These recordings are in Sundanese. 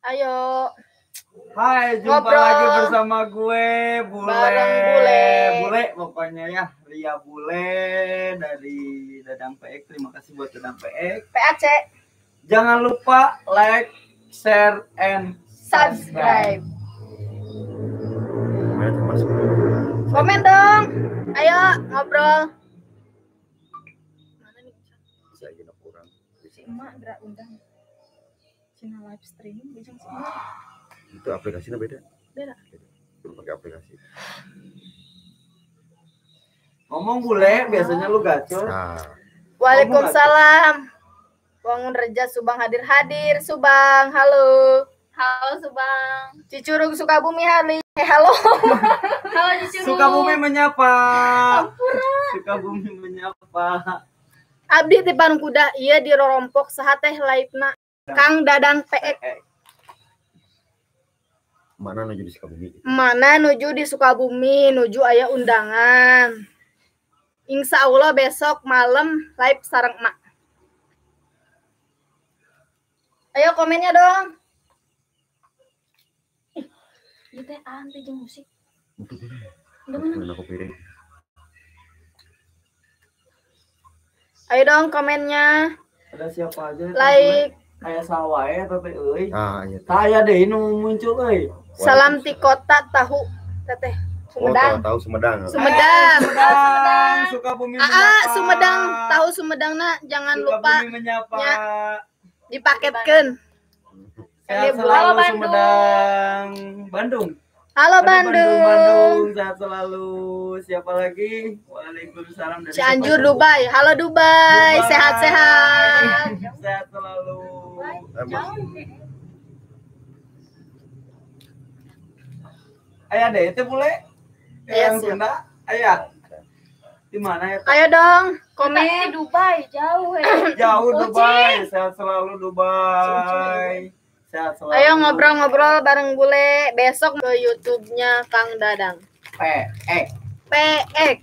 Ayo. Hai, jumpa Ngobrol. Lagi bersama gue Bule. Bareng Bule. Bule pokoknya ya, Ria Bule dari Dadang PX. Terima kasih buat Dadang PX. PAC. Jangan lupa like, share, and Subscribe. Mana termasuk. Komen dong. Ayo ngobrol. Mana nih? Saya genap kurang. Si emak gerak undang. Cina live streaming bijang si emak. Itu aplikasinya beda. Beda. Belum pakai aplikasi. Ngomong Bule, biasanya lu gacor. Nah, Waalaikumsalam. Wangun Reja Subang hadir-hadir. Subang, halo. Halo Subang. Cicurug Sukabumi hadir. Halo. Halo Cicurug. Sukabumi menyapa. Sukabumi menyapa. Abdi di Parung Kuda, iya di Rorompok saha teh live-na. Kang Dadang PX. Mana nuju di Sukabumi? Mana nuju di Sukabumi, nuju aya undangan. Insya Allah besok malam live sareng emak. Ayo komennya dong. Ih, ieu teh anti jeung musik. Itu boleh. Udah mana? Mana aku piring? Ayo dong komennya. Ada siapa aja? Like. Kayak sawah ya, tapi euy. Ah, iya. Saya deh ini muncul euy. Salam ti kota tahu teteh. Sumedang. Oh, tahu Sumedang. Sumedang. Sumedang, Sukabumi Aa, menyapa. Sumedang, tahu Sumedang nak, jangan lupa Sukabumi menyapa. Ya. Dipaketkeun. Sehat Halo, selalu Bandung. Sumedang. Bandung. Halo Aduh, Bandung. Bandung, sehat selalu. Siapa lagi? Waalaikumsalam dari Cianjur Sukabumi. Dubai. Halo Dubai, Dubai. sehat-sehat. Sehat selalu. Emang. Ayah deh itu bule. Iya, Yang siap. Sunda. Ayah. Di mana ya? Ayo dong, Komen komen. di Dubai jauh ya. Jauh Dubai. Sehat selalu Dubai. Sehat selalu. Ayo ngobrol-ngobrol bareng bule besok ke YouTube-nya Kang Dadang. P E PX.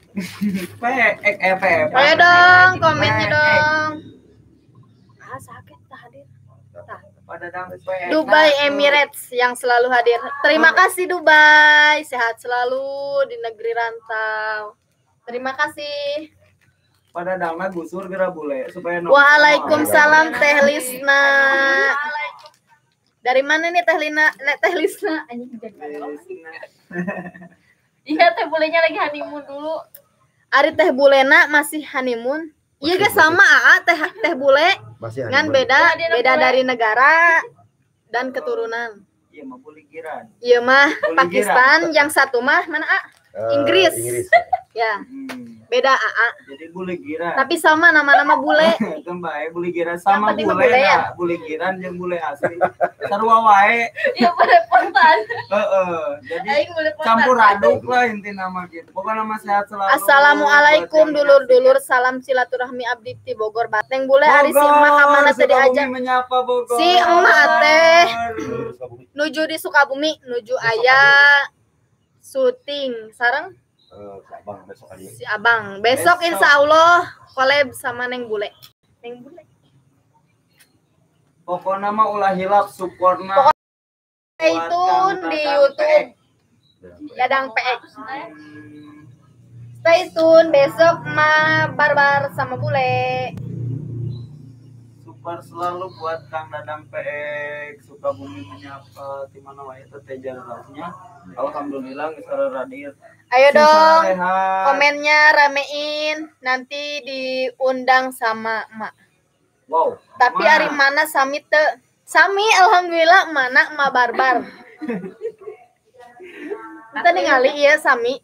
P E E P. E. Ayo dong, komennya PX. dong. Ah, sakit tak hadir. Pada Dadang P. Dubai Emirates yang selalu hadir. Terima kasih Dubai, sehat selalu di negeri rantau. Terima kasih. Pada Dadangna gusur geura bule supaya nongkrong. Waalaikumsalam Teh Lisna. Dari mana nih Teh Lina? Teh Lisna. Anjing, jadi Lisna. Iya teh bulenya lagi honeymoon dulu. Ari Teh Bulena masih honeymoon. Iya Masih, guys sama AA Teh Teh Bule Masih ngan honeymoon. beda Iya, dia beda bule. dari negara dan keturunan. Iya mah buligiran. Iya mah Bule Pakistan yang satu mah mana A? Eh, Inggris. Inggris. Ya, Hmm. beda AA. Jadi buligiran. Tapi sama nama-nama bule. Kan bae buligiran sama Yang penting mah bule bule ya. nah, buligiran jeung bule asli. Sarua wae. Iya boleh pontan. Heeh. Jadi Aing boleh pontan. campur aduk lah inti nama gitu. Pokoknya nama sehat selalu. Assalamualaikum Buat yang dulur-dulur, salam silaturahmi abdi ti Bogor Bateng bule ari si emak ka mana teh Sukabumi diajak menyapa Bogor. Si emak teh. Sukabumi. Nuju di Sukabumi, nuju aya syuting sareng Eh, si Abang besok aja. si Abang. Besok Besok. insya Allah collab sama Neng Bule. Neng Bule. Pokoknya mah ulah hilap supportna. Stay tune di YouTube Dadang PX. Stay tune besok ma barbar sama Bule. Super selalu buat Kang Dadang PX Sukabumi menyapa di mana wae teh teh jaraknya. Alhamdulillah geus radir. Ayo Sing dong, sarehat. komennya ramein, nanti diundang sama emak. Wow. Tapi Mana? ari mana sami teu? Sami alhamdulillah mana emak barbar. Kita ningali iya sami.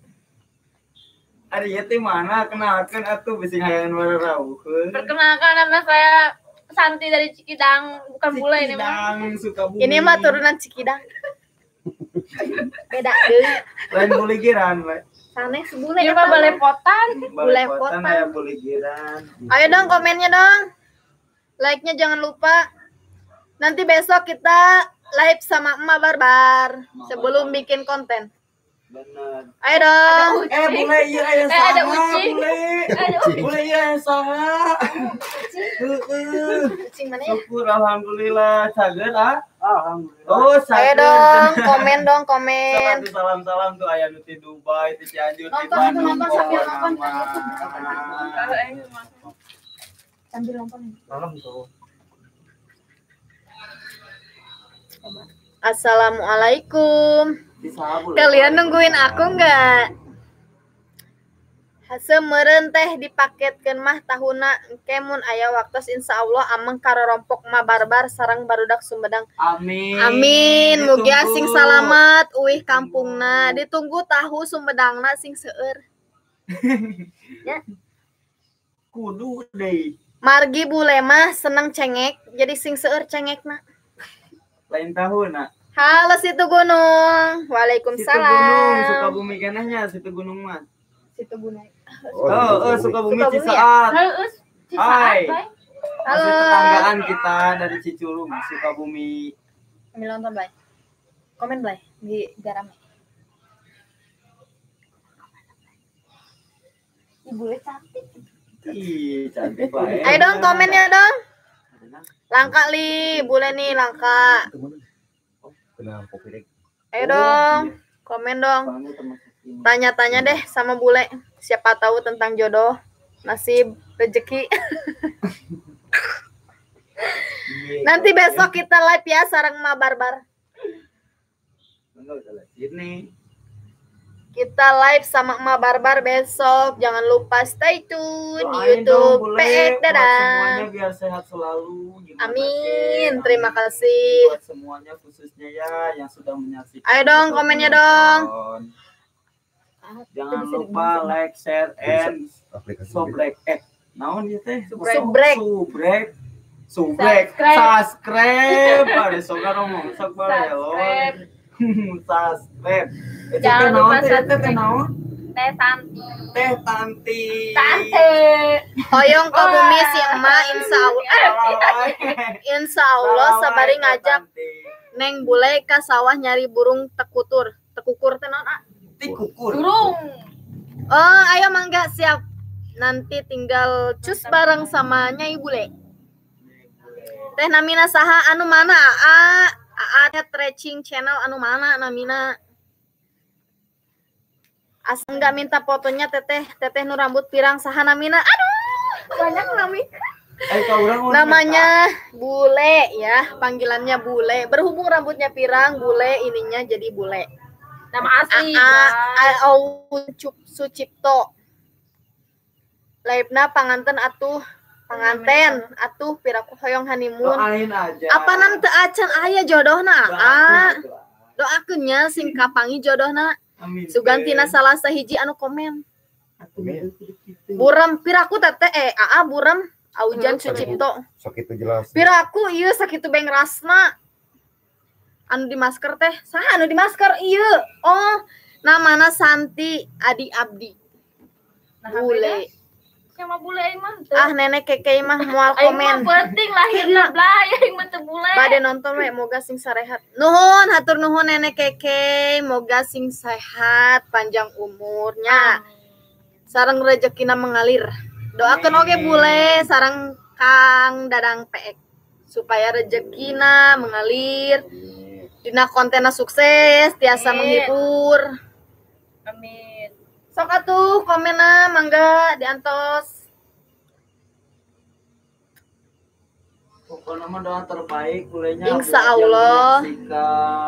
Ari ieu teh mana kenalkeun atuh bisi hayangan wararauheun. Perkenalkan nama saya Santi dari Cikidang, bukan bule ini mah. Cikidang, Sukabumi. Ini mah turunan Cikidang. Beda deui. Lain buligiran, we. Sanes bule Ini eta mah mah. balepotan. Bule Balepotan potan. aya buligiran. Ayo dong komennya dong. Like-nya jangan lupa. Nanti besok kita live sama emak barbar sebelum bikin konten. Bener. Ayo dong. Bule ieu aya saha? Ada ucing. Bule. Bule ieu aya saha? Ucing mana ya? Syukur alhamdulillah cager ah. Alhamdulillah. Oh, cager. Ayo dong, komen dong, komen. Salam-salam tuh aya nu ti Dubai, ti Cianjur, ti Nonton, Bandung. nonton, sambil nonton. Sambil nonton. Malam tuh. Assalamualaikum. Kalian nungguin aku nggak? Semeureun teh dipaketkeun mah tahuna engke mun aya waktos insyaallah ameng karorompok ma barbar sareng barudak Sumedang. Amin. Amin. Mugia sing salamet uih kampungna. Ditunggu tahu Sumedangna sing seueur. Ya. Kudu deui. Margi bule mah seneng cengek, jadi sing seueur cengekna. Lain tahuna. Halo Situ Gunung. Waalaikumsalam. Situ Gunung, Sukabumi kenehnya Situ Gunung mah. Situ Gunung. Oh, Sukabumi Cisaat. Hai. Halo. Tetanggaan kita dari Cicurug, Sukabumi. Ambil nonton, Blay. Komen, Blay, di biar rame. Ibu cantik. Ih, cantik banget. Ayo dong komennya dong. Langka li, bule nih langka. Ayo dong, komen dong. Tanya-tanya deh sama bule. Siapa tahu tentang jodoh, nasib, rezeki. Nanti besok kita live ya sareng Ma Barbar. Kita live sama Ma Barbar besok. Jangan lupa stay tune di YouTube PX Dadang. Semuanya biar sehat selalu. Gimana Amin. Kek? Terima kasih. Buat semuanya khususnya ya yang sudah menyaksikan. Ayo dong komennya dong. Jangan lupa like, share, and subrek. Naon ieu teh? Subrek. Subrek. Subrek. Subscribe. Ada sok ngomong sok bae lo. Subscribe. Jangan lupa subscribe. Teh Tanti. Teh Tanti. Tante. Hoyong ke bumi si emak insyaallah. Insyaallah sabari ngajak Neng bule ka sawah nyari burung tekutur. Tekukur teh naon, ah? Tikukur. Burung. Oh, ayo mangga siap. Nanti tinggal cus bareng sama Nyai Bule. Teh namina saha anu mana? Aa, Aa teh tracing channel anu mana namina? Asa enggak minta fotonya teteh, teteh nu rambut pirang saha namina? Aduh, banyak nami. Namanya Bule ya, panggilannya Bule. Berhubung rambutnya pirang, Bule ininya jadi Bule. Nama asli. A A Sucipto. Live-na panganten atuh, panganten atuh piraku hoyong honeymoon. Doain aja. Apanan teu acan aya jodohna, a. Doakeun nya sing kapangi jodohna. Amin. Sugantina salah sahiji anu komen. Buram piraku teteh aa buram Aujan Sucipto. Sakitu jelas. Piraku ieu sakitu beng rasna. Anu di masker teh, saha anu di masker ieu? Oh, namana Santi Adi Abdi. Bule. Sama bule aing mah teu. Ah nenek keke mah moal Aing mah komen. penting lahirna blay aing mah teu bule. Bade nonton we moga sing sarehat. Nuhun hatur nuhun nenek keke, moga sing sehat panjang umurnya. Sareng rezekina mengalir. Doakeun oge bule sareng Kang Dadang PX supaya rezekina mengalir. Dina kontenna sukses, tiasa Amin. menghibur. Amin. Sok atuh komenna mangga diantos. Pokoknya mah doa terbaik bulenya. Insya Allah.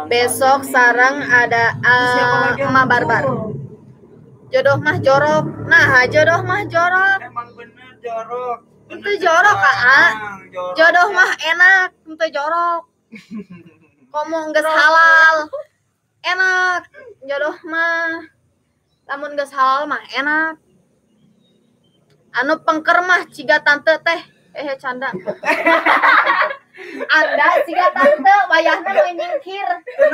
Besok sarang ada Emak Barbar. Jodoh mah jorok. Nah, jodoh mah jorok. Emang bener jorok. Itu jorok, Kak. Jodoh mah enak, itu jorok. Komo geus halal. Enak jodoh mah. Lamun geus halal mah enak. Anu pengker mah ciga tante teh. Canda. Anda ciga tante wayahna nu nyingkir. Teu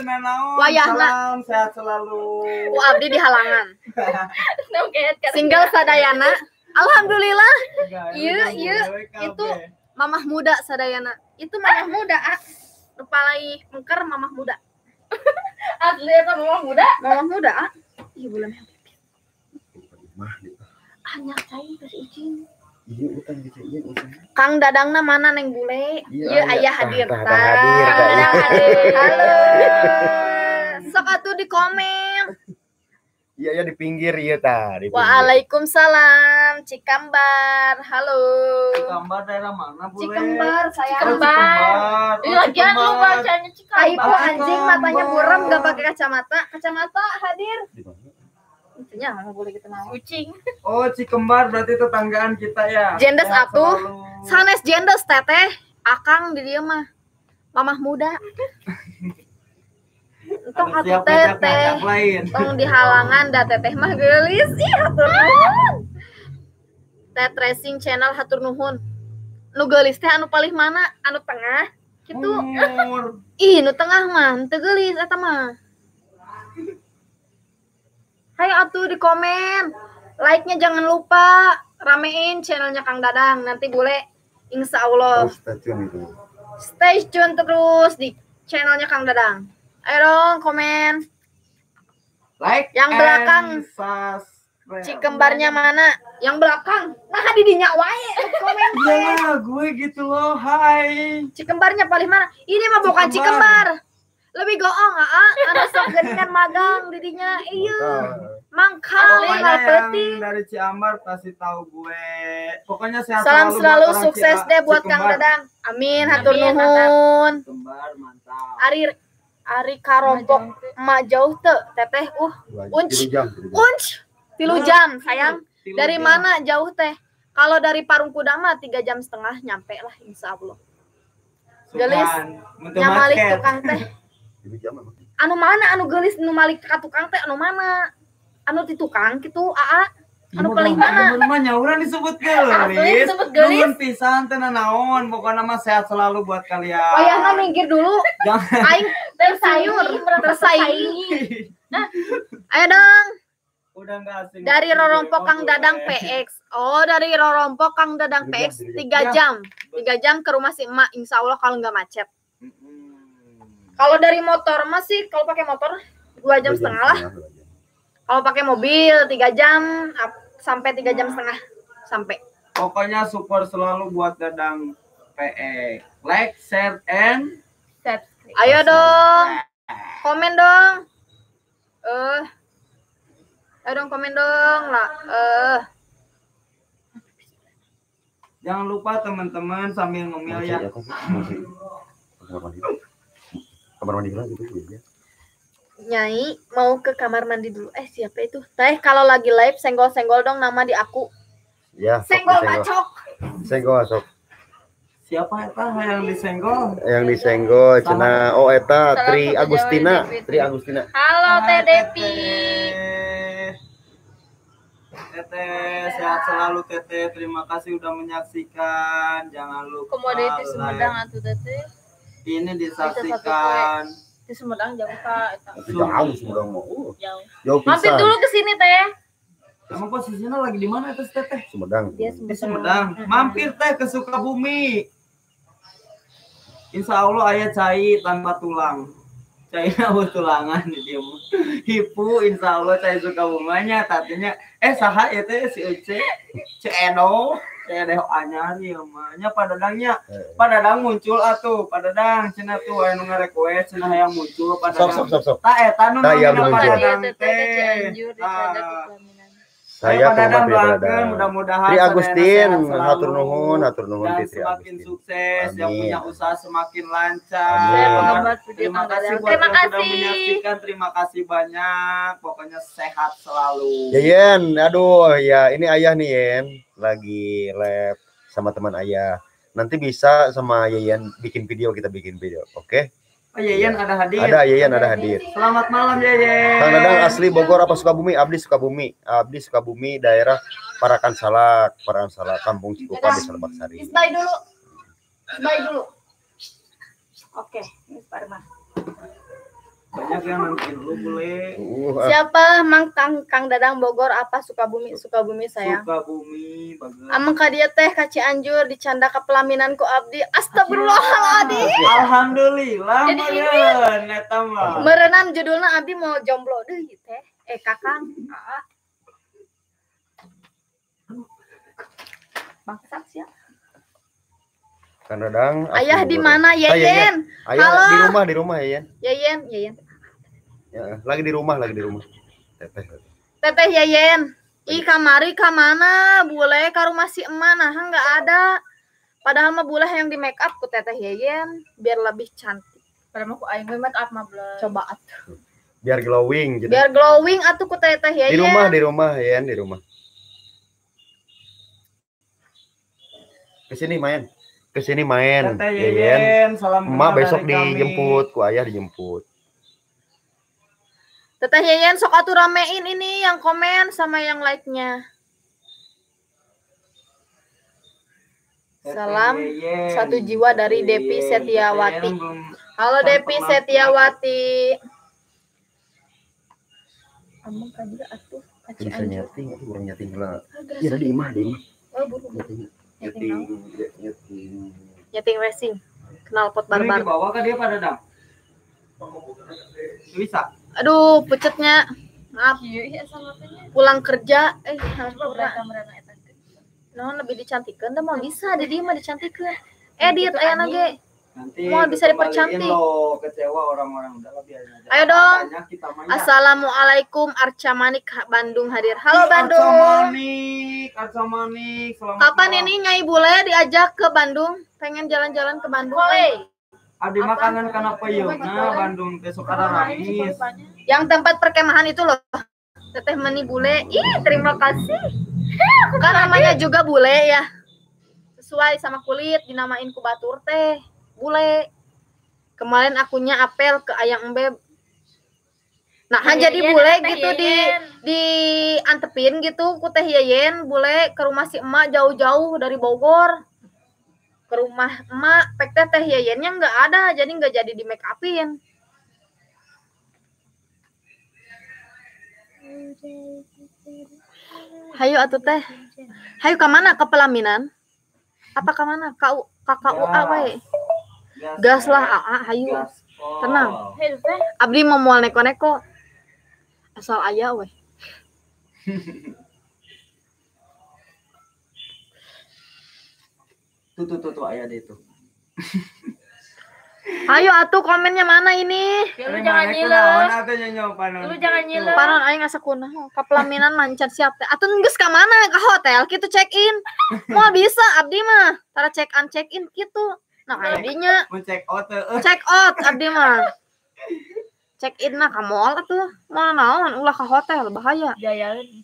naon, Wayahna. Salam sehat selalu. Ku abdi di halangan. Single sadayana. Alhamdulillah. Ieu itu mamah muda sadayana. Itu mamah muda, ah. Lupa lagi pengker mamah muda. Asli eta mamah muda. Mamah muda, ah. Ih, bule mah. Mah. Ah, nyak cai geus icing. Iya, utang gitu, iya, utang. Kang Dadangna mana neng bule? Iya, ayah hadir. Hadir. Halo. Sok atuh di komen. Iya, ya di pinggir iya tadi. Waalaikumsalam, Cikambar. Halo. Cikembar daerah mana, Bule? Cikembar, saya. Cikembar. Ih, lagian lu bacanya Cikembar. Aipo anjing matanya buram enggak pakai kacamata. Kacamata hadir. Di mana? Itunya nggak boleh gitu mau. Kucing. Oh, Cikembar berarti tetanggaan kita ya. Jendes atuh. Sanes jendes teteh. Akang di dieu mah. Mamah muda. Entong atuh teteh. Tong dihalangan da teteh mah geulis. Ih, hatur nuhun. Tet Racing Channel hatur nuhun. Nu geulis teh anu palih mana? Anu tengah kitu. Ih, nu tengah mah teu geulis eta mah. Hayo atuh di komen, like-nya jangan lupa, ramein channelnya Kang Dadang. Nanti boleh, insya Allah. Stay tune itu. Stay tune terus di channelnya Kang Dadang. Ayo dong komen. Like. Yang belakang. Subscribe. Cikembarnya mana? Yang belakang. Nah di dinya wae komen. Ya gue gitu loh. Hai. Cikembarnya paling mana? Ini mah bukan Cikembar. Lebih goong aa, anu sok geuningan magang didinya. Iya. Mangkal yang dari Ciambar pasti tahu gue. Pokoknya sehat. Salam selalu sukses deh buat Kang Dadang. Amin, hatur nuhun. Cikembar mantap. Ari karompok emak jauh teu teteh unc. Unc 3 jam sayang. Dari mana jauh teh? Kalau dari Parung Kuda mah 3,5 jam nyampe lah insyaallah. Gelis nyamalik tukang teh. Anu mana anu geulis nu malik ka tukang teh anu mana? Anu ti tukang kitu aa. Anu paling mana? Anu mah nyauran disebut geulis. Disebut geulis. Nuhun pisan teh nanaon, pokona mah sehat selalu buat kalian. Wayahna minggir dulu. Aing tersayur, tersaingi. Nah, ayo dong. Udah enggak asing. Dari Rorompok Kang Dadang PX. Oh, dari Rorompok Kang Dadang PX 3 jam. 3 jam ke rumah si emak insyaallah kalau enggak macet. Kalau dari motor masih, kalau pakai motor 2,5 jam lah. Kalau pakai mobil 3 jam sampai 3,5 jam sampai. Pokoknya support selalu buat Dadang PE. Like, share, and subscribe. Ayo dong, komen dong. Ayo dong komen dong lah. Jangan lupa teman-teman sambil ngemil ya. Kamar mandi dulu gitu ya. Nyai mau ke kamar mandi dulu. Siapa itu? Teh kalau lagi live senggol-senggol dong nama di aku. Ya, senggol bacok. Senggol sok. Siapa eta yang disenggol? Yang disenggol cenah oh eta Tri Agustina, Tri Agustina. Halo Teh Depi. Teteh sehat selalu Teteh. Terima kasih udah menyaksikan. Jangan lupa. Komoditi Sumedang atuh Teteh. Ini disaksikan di Sumedang jauh Kak. Jauh Sumedang mah. Jauh. Jauh pisan. Mampir dulu ke sini Teh. Emang posisinya lagi di mana itu Teteh? Sumedang. Dia Di Sumedang. Mampir Teh ke Sukabumi. Insya Allah ayah cai tanpa tulang. Cai eueuh tulangan di dieu mah. Hipu insya Allah cai Sukabumanya tadinya saha ieu teh si Ece, Ce Edo. Teh anyar ieu mah nya Padadangnya. Padadang muncul atuh, Padadang cenah tuh aya nu ngarequest cenah hayang muncul Padadang. Sok. Tah eta nu Padadang teh. Saya Padadang doakeun mudah-mudahan Tri Agustin hatur nuhun dan Tri semakin Agustin. Sukses, Amin. Yang punya usaha semakin lancar. Terima kasih buat yang sudah menyaksikan, terima kasih banyak. Pokoknya sehat selalu. Ya Yen, aduh ya ini ayah nih Yen lagi lab sama teman ayah. Nanti bisa sama Yeyen bikin video, kita bikin video, oke? Oh, Yeyen ada hadir. Ada Yeyen ada hadir. Selamat malam Yeyen. Kang Dadang asli Bogor apa Sukabumi? Abdi Sukabumi. Abdi Sukabumi daerah Parakan Salak, Kampung Cikupa, Desa Lebaksari. Bye dulu. Bye dulu. Oke, ini Parma. Banyak Banyak yang nantiin lu bule. Siapa Mang Kang Dadang Bogor apa Sukabumi? Sukabumi sayang. Sukabumi bagus. Amang ka dieu teh ka Cianjur dicanda ka pelaminan ku abdi. Astagfirullahaladzim. Alhamdulillah meureun eta mah. Meureunnan judulna abdi mau jomblo deui teh. Kakang. Heeh. Bangsat sia. Kang Dadang. Ayah di mana Yeyen? Ayah halo. Di rumah Yeyen. Yeyen. Ya, lagi di rumah. Teteh. Teteh Yeyen. Ih kamari ka mana? Bule ka rumah si emak nah enggak ada. Padahal mah bule yang di make up ku Teteh Yeyen biar lebih cantik. Padahal mah ku aing we make up mah bule. Coba atuh. Biar glowing gitu. Biar glowing atuh ku Teteh Yeyen. Di rumah Yeyen, di rumah. Kesini main. Teteh Yeyen, salam emak besok dijemput, ku ayah dijemput. Teteh Yeyen sok atuh ramein ini yang komen sama yang like-nya. Salam Yeyen. Satu jiwa dari Depi Setiawati. Halo Depi Setiawati. Amang ka dieu atuh ka Bisa Cianjur. nyeting, aku kurang nyeting lah. Iya di imah, di imah. Oh, buru. Nyeting. Nyeting racing. Knalpot Ini barbar. dibawa ke dia pada Dang? Bisa. Aduh, pucetnya. Maaf. Iya, sama teh. Pulang kerja, harus Mereka non lebih dicantikkan, dah mau bisa, di dia mah dicantikkan. Edit ayana ge. Nanti mau bisa dipercantik. Lo kecewa orang-orang udah lah biarin aja. Ayo dong. Kita Assalamualaikum Arca Manik Bandung hadir. Halo Bandung. Arca Manik. Selamat kapan malam. Ini Nyai Bule diajak ke Bandung? Pengen jalan-jalan ke Bandung. Boleh. Abdi makanan kana peuyeungna Bandung teh sok ramis. Yang tempat perkemahan itu loh. Teteh meni bule. Ih, terima kasih. Kan namanya juga bule ya. Sesuai sama kulit dinamain ku batur teh. Bule. Kemarin akunya apel ke Ayang Embeb. Nah, kan jadi bule gitu di antepin gitu ku Teh Yeyen bule ke rumah si emak jauh-jauh dari Bogor. Ke rumah emak, pek teh Yeyennya nggak ada, jadi nggak jadi di make upin. Hayu atuh teh. Hayu ke mana? Ke pelaminan? Apa ke mana? KKUA we. Gas lah AA hayu. Tenang. Abdi mau mual neko-neko. Asal aya we. Tuh aya deh tuh. Ayo atuh komennya mana ini? Ya, lu jangan nyiles. Lu jangan nyiles. Panon aing asa kunaon. Ka pelaminan mancan siap teh. Atuh geus ka mana? Ka hotel kitu check in. Moal bisa abdi mah. Tara check in check in kitu. Nah, abdinya mau check out. Check out abdi mah. Check in mah ka mall atuh. Moal naon ulah ka hotel bahaya. Biayaeun.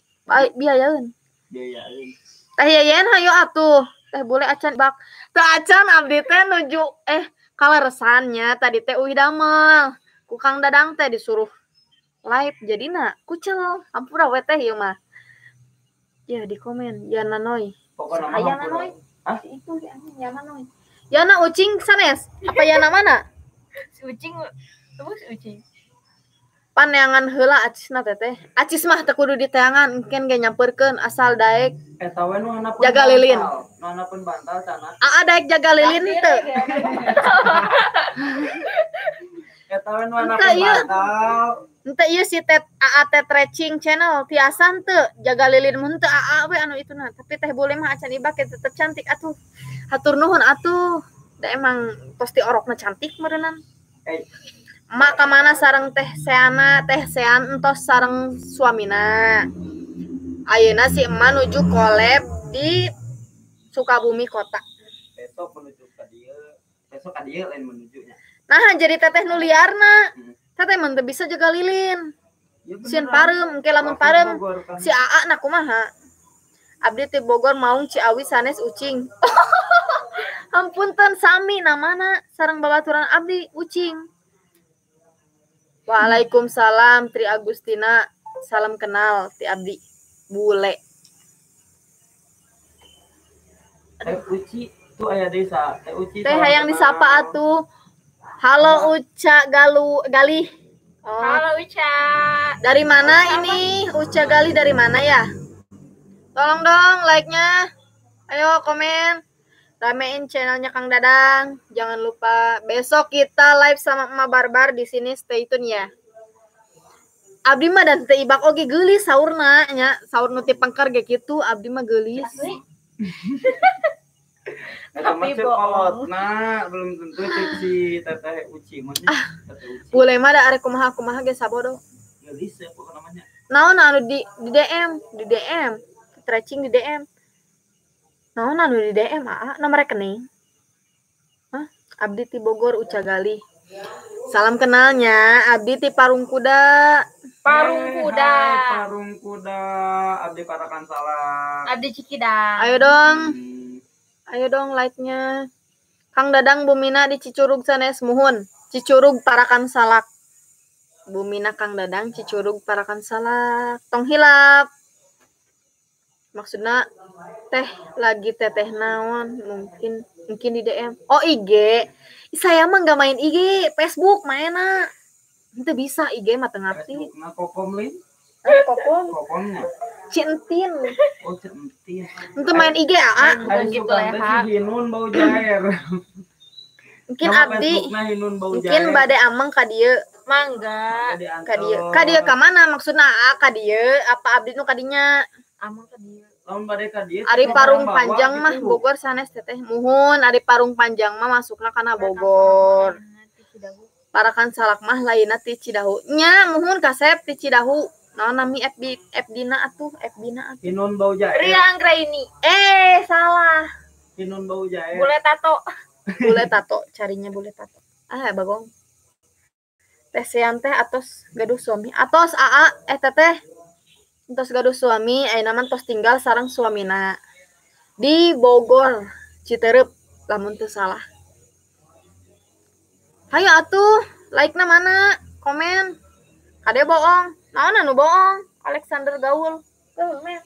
Biayaeun. Biayaeun. Teh Yeyen hayu atuh. Teh bule acan bak. Teh acan abdi teh nuju kaleresannya tadi teh uih damel. Ku Kang Dadang teh disuruh live jadina kucel. Ampura we teh ieu mah. Ya di komen Yana Noy. Pokona mah Yana Noy. Hah? Itu Yana Noy. Yana ucing sanes. Apa Yana mana? Si ucing. Tunggu si ucing. Paneangan heula acisna teteh. Acis mah teu kudu diteangan, engken ge nyamperkeun asal daek. Eta we nu handapeun jaga lilin. Nu handapeun bantal cenah. Aa daek jaga lilin teu. Eta we nu handapeun bantal. Henteu ieu si tet Aa Tet Racing channel tiasa henteu jaga lilin mun teu Aa we anu ituna. Tapi teh bule mah acan ibak tetep cantik atuh. Hatur nuhun atuh. Da emang pasti orokna cantik meureunnan. Emak ka mana sareng teh Seana, teh Sean entos sareng suamina. Ayeuna si emak nuju collab di Sukabumi kota. Besok menuju ka dieu, besok ka dieu lain menujunya. Nah, jadi teteh nu liarna. Teteh mah teu bisa jaga lilin. Sieun pareum, engke lamun pareum si Aa na kumaha? Abdi ti Bogor maung Ciawi sanes ucing. Hampunten sami namana sareng babaturan abdi ucing. Waalaikumsalam Tri Agustina, salam kenal ti abdi bule. Teh Uci tuh aya desa, Teh Uci. Teh hayang disapa atuh. Halo Uca Galu Galih. Oh. Halo Uca. Dari mana ini? Uca Gali dari mana ya? Tolong dong like-nya. Ayo komen. Ramein channelnya Kang Dadang. Jangan lupa besok kita live sama Emak Barbar di sini, stay tune ya. Abdi mah dan teu ibak oge geulis saurna nya, saur nu ti pengker ge kitu, abdi mah geulis. Tapi kolotna belum tentu cek si Teteh Uci mah. Teteh Uci. Bule mah da arek kumaha-kumaha ge sabodo. Geulis ya pokokna namanya. Naon anu di DM, di DM, tracing di DM. Naon anu di DM aa, nomor rekening. Hah? Abdi ti Bogor Uca Gali. Salam kenalnya, Abdi ti Parung Kuda. Parung Kuda. Hai, Parung Kuda, Abdi Parakan Salak. Abdi Cikidang. Ayo dong. Ayo dong like-nya. Kang Dadang Bumina di Cicurug sanes muhun. Cicurug Parakan Salak. Bumina Kang Dadang Cicurug Parakan Salak. Tong hilap. Maksudna teh lagi teteh naon mungkin di DM. Oh IG. Saya mah nggak main IG, Facebook mainna. Itu bisa IG mah teu ngarti. Facebookna Kokom lin. Kokom. Kokomnya. Cintin. Oh, Cintin. Untuk main IG aa. Bukan gitu ya. Hinun bau jair. Mungkin abdi mungkin bade ameng ka dieu. Mangga. Ka dieu. Ka dieu ka mana maksudna aa ka dieu apa abdi nu ka dinya? Ameng ka dieu. Lamun bade ka dieu. Ari Parung Panjang mah Bogor sanes teteh. Muhun ari Parung Panjang mah masukna kana Bogor. Parakan Salak mah lainna ti Cidahu. Nya muhun kasep ti Cidahu. Naon nami FB FD-na atuh, FB-na atuh. Hinun bau jair. Ria Anggraini. Salah. Hinun bau jair. Bule tato. Bule tato, carinya bule tato. Ah, bagong. Teh sean teh atos gaduh suami. Atos aa teteh. Entos gaduh suami, ayeuna mah tos tinggal sareng suamina. Di Bogor, Citereup, lamun teu salah. Hayo atuh, like-na mana? Komen. Kade bohong. Naon anu bohong? Alexander Gaul. Komen.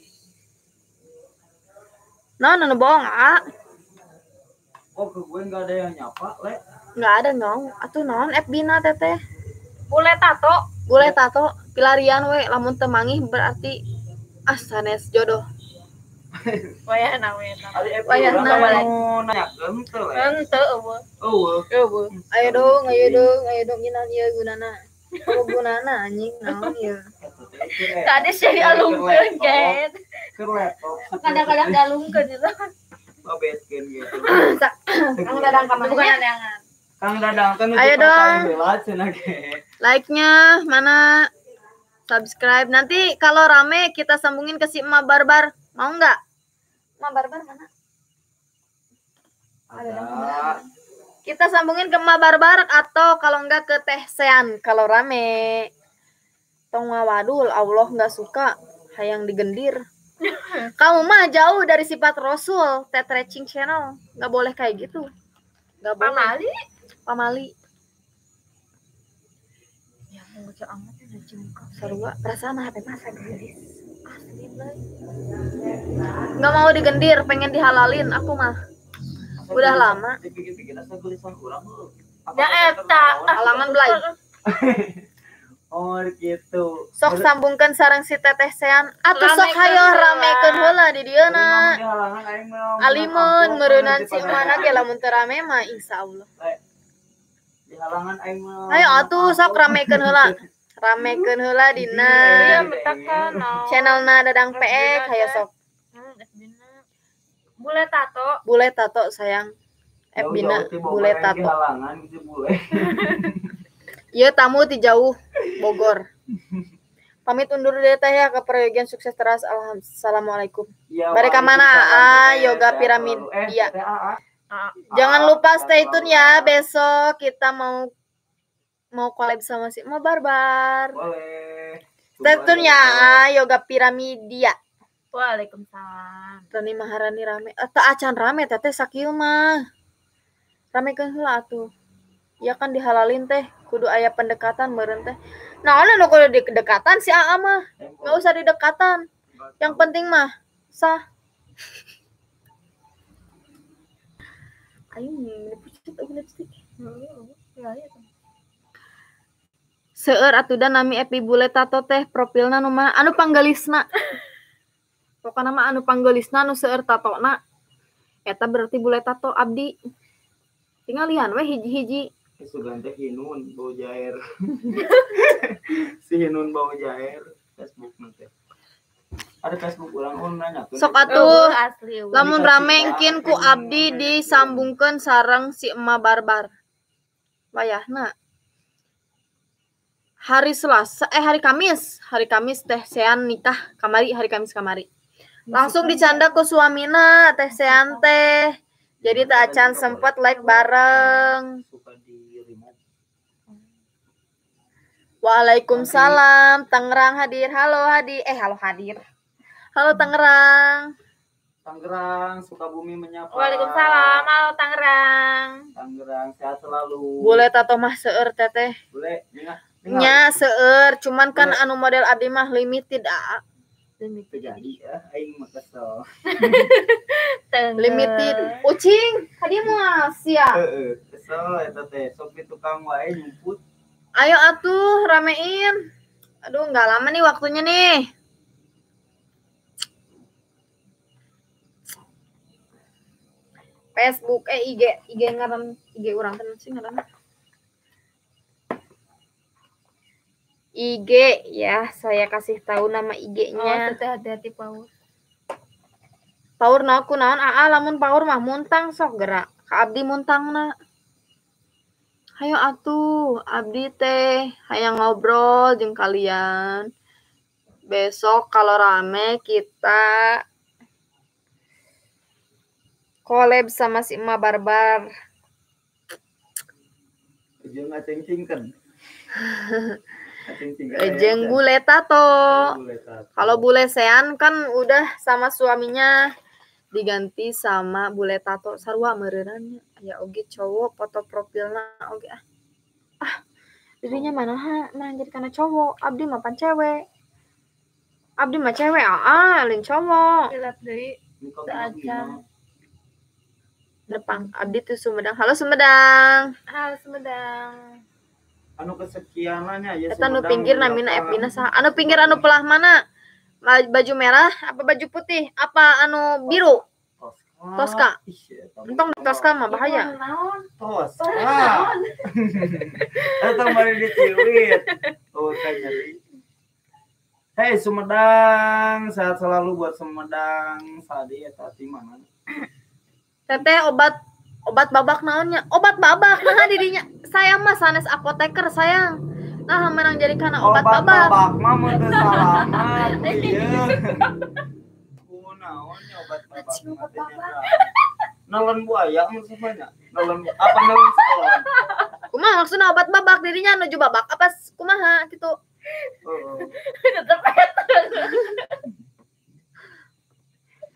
Naon anu bohong, aa? Oh, ke gue enggak ada yang nyapa, Le. Enggak ada, nyong. Atuh naon FB-na teteh? Bule tato. Bule tato pilarian we lamun teu mangih berarti ah sanes jodoh. Wayahna we eta. Wayahna nanyakeun teu le. Henteu eueuh. Eueuh. Eueuh. Ayo dong, ayo dong, ayo dong nginan ieu gunana. Apa gunana anjing naon ieu? Tadi sih dialungkeun get. Keur laptop. Kadang-kadang dialungkeun itu. Babetkeun gitu. Kang Dadang ka mana? Bukan aneangan. Kang Dadang kan ayo dong. Like-nya mana? Subscribe. Nanti kalau rame kita sambungin ke si Emak Barbar. Mau nggak? Emak Barbar mana? Ada. Kita sambungin ke Emak Barbar atau kalau enggak ke Teh Sean kalau rame. Tong wadul, Allah nggak suka hayang digendir. Kamu mah jauh dari sifat Rasul, Teh Tracing Channel. Nggak boleh kayak gitu. Nggak boleh. Pamali? Pamali. Ya, mau bocor amat ya muka. Sarua, perasaan HP masa gelis. Asli, Blay. Nggak mau digendir, pengen dihalalin aku mah. Udah lama. Dipikir-pikir asa gelisan urang lu. Ya eta. Halangan, Blay. Oh, gitu. Sok sambungkan sareng si Teteh Sean. Atuh sok hayo ramekeun heula di dieu na. Alimun meureunnan si mana ge lamun teu rame mah insyaallah. Di halangan aing mah. Ayo atuh sok ramekeun heula. Ramekeun heula dina channelna Dadang PX hayo sok. Bule tato. Bule tato sayang. Bina bule tato. Halangan gitu bule. Iya tamu ti jauh Bogor. Pamit undur deh teh ya ke peryogian sukses terus. Assalamualaikum. Ya, Mereka mana? Ah, yoga piramid. Iya. Jangan lupa stay tune ya. Besok kita mau collab sama si Emak Barbar. Boleh. Stay tune ya, yoga piramidia. Waalaikumsalam. Rani Maharani rame. Teu acan rame teteh sakieu mah. Ramekeun heula atuh. Ya kan dihalalin teh, kudu aya pendekatan meureun teh. Nah, anu kudu didekatan si AA mah. Enggak usah didekatan. Yang penting mah sah. Ayo pucet lipstick. Seueur atuh da nami Epi bule tato teh profilna nu mana anu panggeulisna. Pokona mah anu panggeulisna nu seueur tatona. Eta berarti bule tato abdi. Tingalian we hiji-hiji. Sugan teh Hinun bau jair. Si Hinun bau jair Facebook nanti. Ada Facebook urang nanya tuh. Sok atuh asli. Lamun rame engkin ku abdi disambungkeun sareng si Ema Barbar. Wayahna. Hari Selasa hari Kamis, hari Kamis teh Sean nikah kamari, hari Kamis kamari. Langsung dicanda ku suamina teh Sean teh. Jadi tak acan sempet like bareng. Waalaikumsalam, Tangerang hadir. Halo hadir. Halo hadir. Halo Tangerang. Tangerang, Sukabumi menyapa. Waalaikumsalam, halo Tangerang. Tangerang sehat selalu. Boleh tato mah seueur teteh. Boleh, nya seueur, cuman kan anu model abdi mah limited aa. Limited jadi ya, aing mah kesel. Limited. Ucing, hadieu moal sia. Heeh, kesel eta teh, sok di tukang wae nyumput. Ayo atuh ramein. Aduh, nggak lama nih waktunya nih. Facebook IG IG ngaran IG urang teh sih ngaran. IG ya, saya kasih tahu nama IG-nya. Oh, hati-hati Paur. Paur na aku naon aa lamun paur mah muntang sok gerak. Ka abdi muntangna. Hayo atuh, abdi teh hayang ngobrol jeung kalian. Besok kalau rame kita collab sama si Emak Barbar. Jeung aceng-cingkeun. Jeung bule tato. Kalau bule Sean kan udah sama suaminya diganti sama bule tato sarua meureunannya. Ya oge cowok foto profilna oge ah. Ah, dirinya mana ha mana jadi kana cowok, abdi mah pan cewek. Abdi mah cewek aa, lain cowok. Hilap deui. Teu acan. Depang abdi tuh Sumedang. Halo Sumedang. Halo Sumedang. Anu kesekianannya ya. Eta nu pinggir namina Epina saha? Anu pinggir anu pelah mana? Baju merah apa baju putih? Apa anu biru? Tosca. Entong Tosca mah bahaya. Tosca. Eta mari diciwit. Oh nyeri. Hey Sumedang, sehat selalu buat Sumedang. Sadi eta di mana? Teteh obat babak naonnya? Obat babak nah dirinya. Saya mah sanes apoteker sayang. Nah menang jadi kana obat babak. Obat babak mah mun teu salamat ieu. Kunaon nya obat babak? Obat babak. Nelen buaya maksudnya. Nelen apa nelen sekolah? Kumaha maksudna obat babak dirinya nuju babak apa kumaha gitu. Heeh. Tetep eta.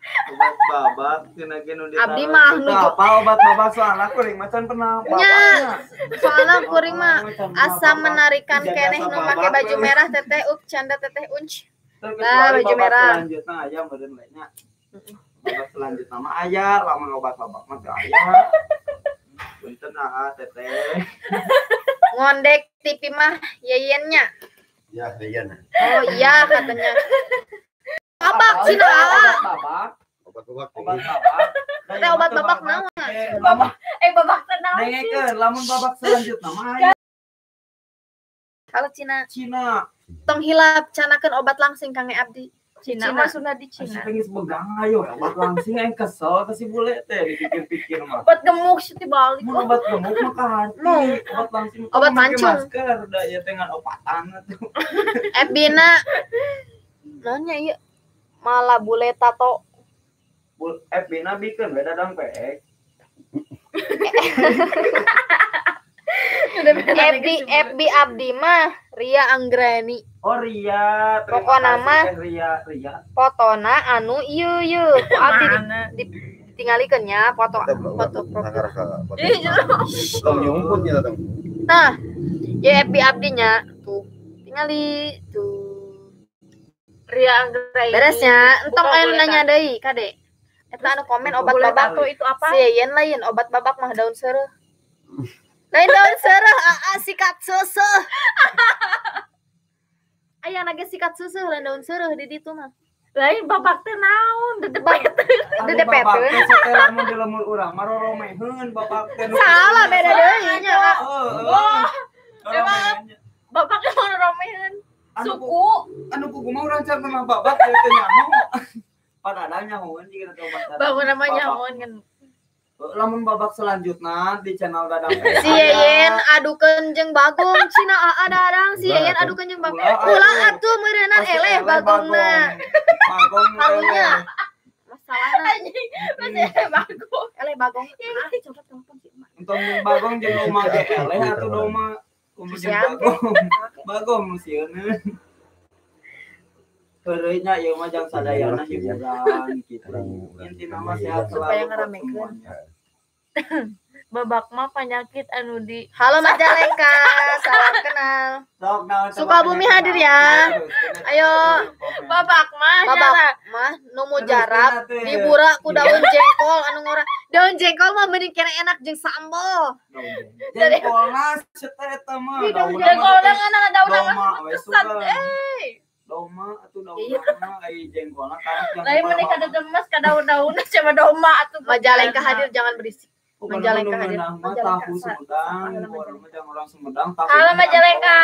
Obat babak cenah ge nu abdi mah nuju apa obat babak soalna kuring mah can pernah babaknya. Soalna kuring mah asa menarikan keneh nu make baju merah teteh up canda teteh unc. Nah, baju merah. Selanjutna aya meureun we nya. Obat selanjutna mah aya lamun obat babak mah teu aya. Punten ah teteh. Ngondek TV mah yeyennya. Ya, yeyen. Oh iya katanya. Babak cina. Obat babak. Obat babak. Obat babak. Teh obat babak naon? Babak babak teh naon? Dengekeun lamun babak selanjutna mah. Halo Cina. Cina. Tong hilap canakeun obat langsing Kang Abdi. Cina maksudna di Cina. Geus begang ayo obat langsing aing kesel ka si bule teh dipikir-pikir mah. Obat gemuk sih dibalik. Mun obat gemuk mah ka hati, obat langsing obat mancung. Masker da ieu teh ngan opatan atuh. Ebina. Naonnya ieu? Malah bule tato. Ebina bikeun we dadang peek. Ebi Abdi mah Ria Anggreni. Oh Ria, pokona mah Ria Ria. Fotona anu ieu ieu ku abdi ditinggalikeun nya foto foto profil. Tong nyumput nya tong. Nah, ya Ebi Abdi nya tuh tingali tuh. Ria Anggreni. Beresnya, entong aya nu nanya deui kade. Eta anu komen obat babak itu apa? Si Yen lain obat babak mah daun seureuh. Lain daun seureuh aa sikat seuseuh. Aya nage sikat seuseuh lain daun seureuh di ditu mah. Lain babak teh naon dedepeteun. Dedepeteun. Teh lamun di lemur urang mah roromeheun babak teh. Salah beda deui nya. Heeh. Emang babak teh mau roromeheun. Suku anu kuku mah urang can pernah babak teh teu nyaho. Padahal nyahoeun jiga teu babak. Bangun nama nyahoeun kan. Lamun babak selanjutnya di channel Dadang. Si Yeyen adukeun jeung Bagong cina aa Dadang si Yeyen adukeun jeung Bagong. Ulah atuh meureunan eleh Bagongna. Bagong karunya. Masalahna masih Bagong. Eleh Bagong. Ah coba telepon si emak. Entong jeung Bagong jeung Oma ge eleh atuh doma. Kumaha jeung Bagong. Bagong sieun. Heureuy nya ieu mah jang sadayana hiburan kitu. Intina mah sehat selalu supaya ngaramekeun. Babak mah penyakit anu di Halo Majalengka, salam kenal. Sukabumi hadir ya. Ayo babak mah babak mah nu mujarab dibura ku daun jengkol anu ngora. Daun jengkol mah mending kena enak jeung sambal. Jengkolna eta mah. Jengkolna ngan daun mah kesat euy. Doma atuh daunna ai jengkolna karak lain meni kada demes ka daun-daunna coba doma atuh. Majalengka hadir jangan berisik. Majalengka hadir. Majalengka tahu Sumedang, orang orang Sumedang tahu. Halo Majalengka.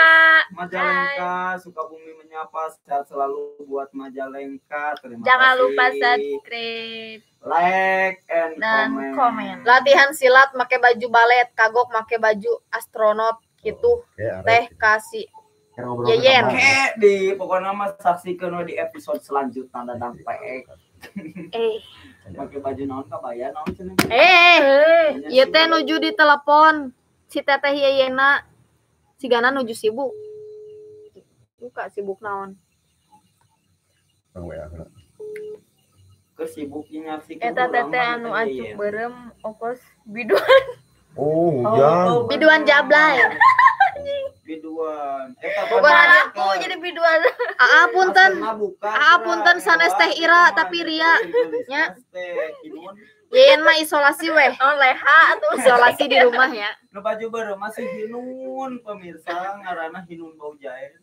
Majalengka Sukabumi menyapa, sehat selalu buat Majalengka. Terima kasih. Jangan lupa subscribe, like and comment. Latihan silat make baju balet, kagok make baju astronot gitu. Teh kasih Yeyen. Oke, di pokoknya mah saksikan di episode selanjutnya Dadang PE. Pakai baju naon kabaya naon cenah. Ieu teh nuju di telepon si teteh Yeyena sigana nuju sibuk. Buka sibuk naon. Keur sibuk nyaksikeun. Eta teteh anu acuk beureum okos biduan. Oh, hujan. Biduan jablay. Biduan. Bukan aku jadi biduan. Aa punten. Aa punten sanes teh Ira tapi Ria nya. Yeyen mah isolasi weh. Oh leha atuh isolasi di rumah ya. Nu baju baru masih Hinun pemirsa ngaranna Hinun bau jahe.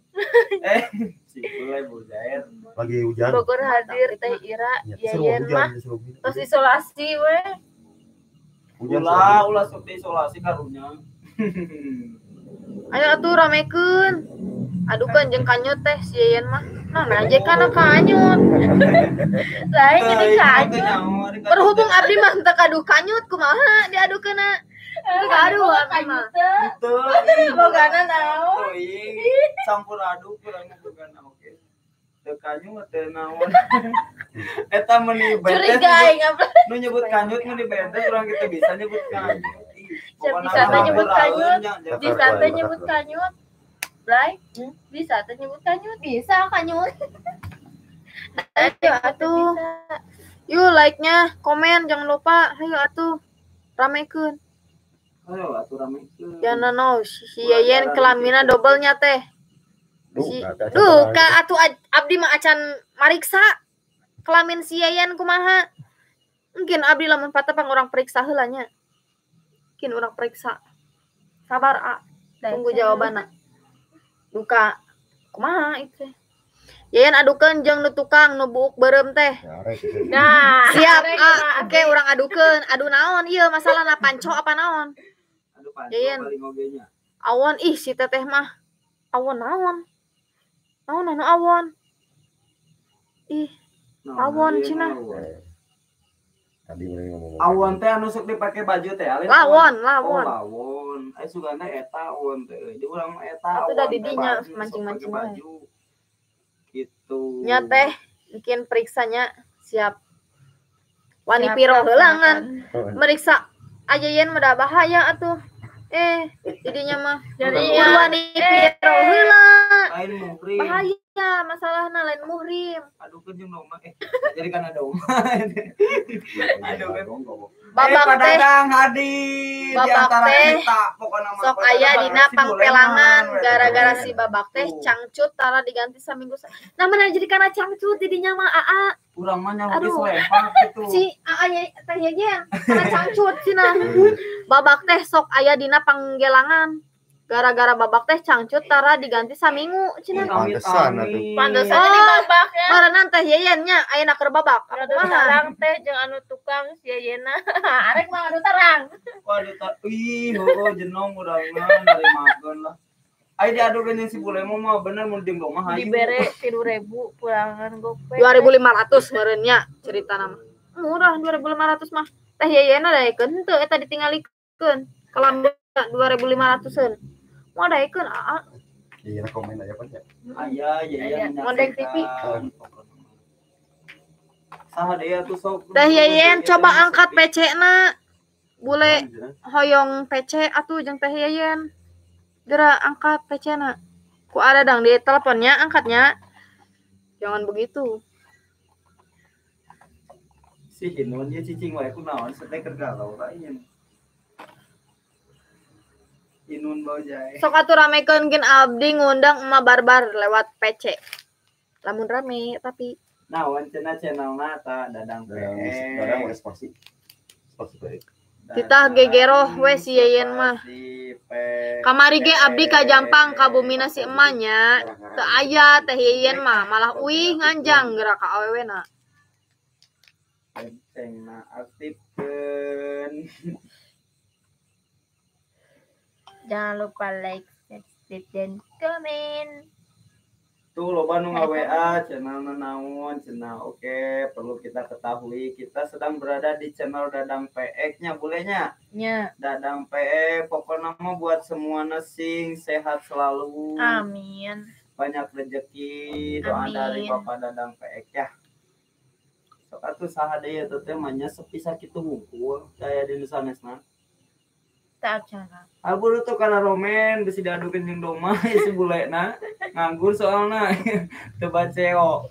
Si bule bau jahe. Lagi hujan. Bogor hadir teh Ira Yeyen mah terus isolasi weh. Ulah ulah sok diisolasi karunya. Ayo atuh ramekeun. Adukeun jeung kanyut teh si Yeyen mah. Nah, aja kana kanyut. Lain jadi kanyut. Berhubung abdi mah teu kaduh kanyut kumaha diadukeunna. Teu kaduh abdi mah. Teu. Bogana naon? Teuing campur aduk urang mah bogana oge. Teu kanyut teu naon. Eta meuni bentes. Curiga aing apa. Nu nyebut kanyut meuni bentes urang kitu bisa nyebut kanyut. Bisa teh nyebut kanyut, bisa teh nyebut kanyut, Blay, bisa teh nyebut kanyut, bisa kanyut. Ayo atuh, yuk like-nya, komen jangan lupa, ayo atuh, ramekeun. Ayo atuh ramekeun. Jangan no, si Yeyen kelamina dobelnya teh. Duh, ka atuh abdi mah acan mariksa kelamin si Yeyen kumaha. Mungkin abdi lamun patepang urang periksa heula nya. Mungkin orang periksa. Sabar a, tunggu jawabanna. Duka kumaha itu. Yeyen adukeun jeung nu tukang nu buuk beureum teh. Nah, siap a, oke urang adukeun. Adu naon ieu masalahna panco apa naon? Adu panco Yeyen. Paling oge nya. Awon ih si teteh mah. Awon naon? Naon anu awon? Ih, awon cenah. Tadi ngomong. Awon teh anu sok dipake baju teh alin. Lawon, lawon. Oh, lawon. Ai sugana eta awon teh. Di urang mah eta. Atuh da di dinya mancing-mancing baju. Gitu. Nya teh mungkin periksanya siap. Wani piro heula ngan meriksa aja yen mah bahaya atuh. Jadinya mah jadi wani piro heula. Lain muhrim. Bahaya masalahna lain muhrim. Aduh kan jeung doma jadi kana doma. Aduh kan. Babak teh hadir di antara kita pokona mah. Sok aya dina pangpelangan gara-gara si babak teh cangcut tara diganti saminggu. Nah mana jadi kana cangcut didinya mah aa. Urang mah nyaho geus lepak gitu. Si aa teh Yeyen kana cangcut cenah. Babak teh sok aya dina panggelangan. Gara-gara babak teh cangcut tara diganti saminggu cenah. Pantesan atuh. Pantesan di babak ya. Marenan teh Yeyen nya ayeuna keur babak. Anu terang teh jeung anu tukang si Yeyena. Arek mah anu terang. Waduh ta ih heueuh jenong urang mah narimakeun lah. Aya diadukeun jeung si bule mah bener mun jeung mah hayu. Dibere 3.000 pulangan gope. 2.500 meureun nya ceritana mah. Murah 2.500 mah. Teh Yeyena daekeun henteu eta ditingalikeun. Kelam 2.500-eun. Mau daekeun aa. Iya komen aya pan ya. Aya Yeyen. Ngondek TV. Saha deui atuh sok. Teh Yeyen coba angkat PC-na. Bule hoyong PC atuh jeung Teh Yeyen. Geura angkat PC-na. Ku ada dang di teleponnya angkatnya. Jangan begitu. Si Hinun ieu cicing wae kunaon teh keur galau lain. Inun bau jahe. Sok atuh ramekeun geun abdi ngundang emak barbar lewat PC. Lamun rame tapi naon cenah channelna ta Dadang PE. Dadang spasi. Spasi PE. Titah gegeroh we si Yeyen mah. Kamari ge abdi ka Jampang ka bumina si emanya. Teu aya teh Yeyen mah malah uih nganjang geura ka awewena. Loncengna aktifkeun. Jangan lupa like, subscribe, dan komen. Tuh loba nu nga-WA channelna naon cenah. Oke, perlu kita ketahui kita sedang berada di channel Dadang PX nya bolehnya. Nya. Dadang PX pokoknya mah buat semua sing sehat selalu. Amin. Banyak rezeki doa Amin. Dari Bapak Dadang PX ya. Sok atuh saha deui eta teh mah nya sepi sakitu hungkul daya di nu sanesna. Tak cara. Abur tuh karena romen besi diadukeun jeung doma si bulena nganggur soalna teu baceo.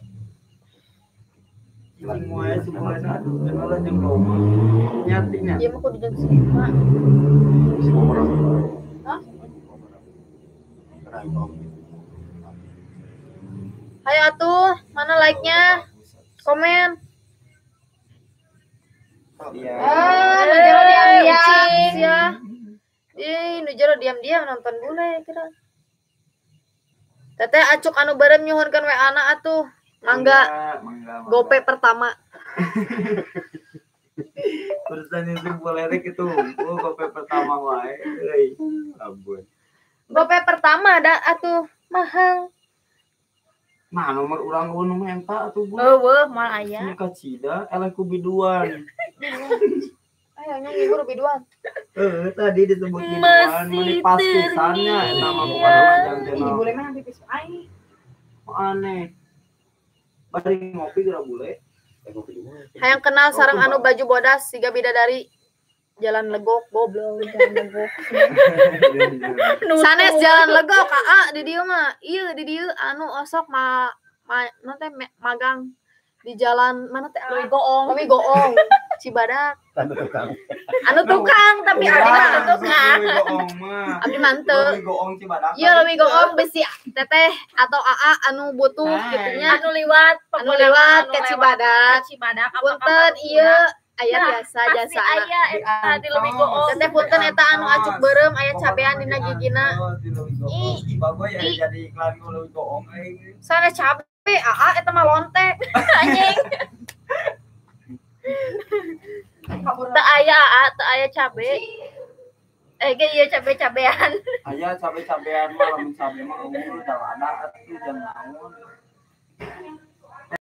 Cicing wae si bulena adukeun lah jeung doma. Nyatinya. Ieu mah kudu jeung si emak. Hah? Hayo atuh, mana like-nya? Komen. Iya. Ah, nu jero diam-diam sia. Ih, nu jero diam-diam nonton bule kira. Teteh acuk anu barem nyuhunkeun WA-na atuh. Mangga. Mangga. Gope pertama. Urusan itu boleh rek itu gope pertama wae euy. Ampun. Gope pertama da atuh mahal. Nah, nomor urang nu menta atuh bu. Eueuh, moal aya. Ka cida eleh ku biduan. Ayo nyong ibu biduan. Tadi disebut biduan, meuni pas pisannya eta mah bukan panjang channel. Ih, bule mah pipis aing. Aneh. Bari ngopi geura bule. Hayang kenal sareng anu baju bodas siga bidadari. Jalan Legok goblok, jalan Legok. Sanes jalan Legok aa di dieu mah. Ieu di dieu anu osok ma non teh magang di jalan mana teh Leuwi Goong. Leuwi Goong, Cibadak. Anu tukang. Anu tukang tapi abdi mah anu tukang. Leuwi Goong mah. Abdi mah henteu. Leuwi Goong Cibadak. Ieu Leuwi Goong besi teteh atau aa anu butuh kitunya. Anu liwat, anu liwat ke Cibadak. Cibadak. Punten ieu aya biasa jasa aya eta di Leuwi Goong. Teteh punten eta anu acuk beureum aya cabean dina gigina. Ih, bagoy ya jadi iklan ku Leuwi Goong aing. Sanes cabe aa eta mah lonte. Anjing. Teu aya aa, teu aya cabe. Ge ieu cabe-cabean. Aya cabe-cabean mah lamun cabe mah unggul da lada atuh jang naon.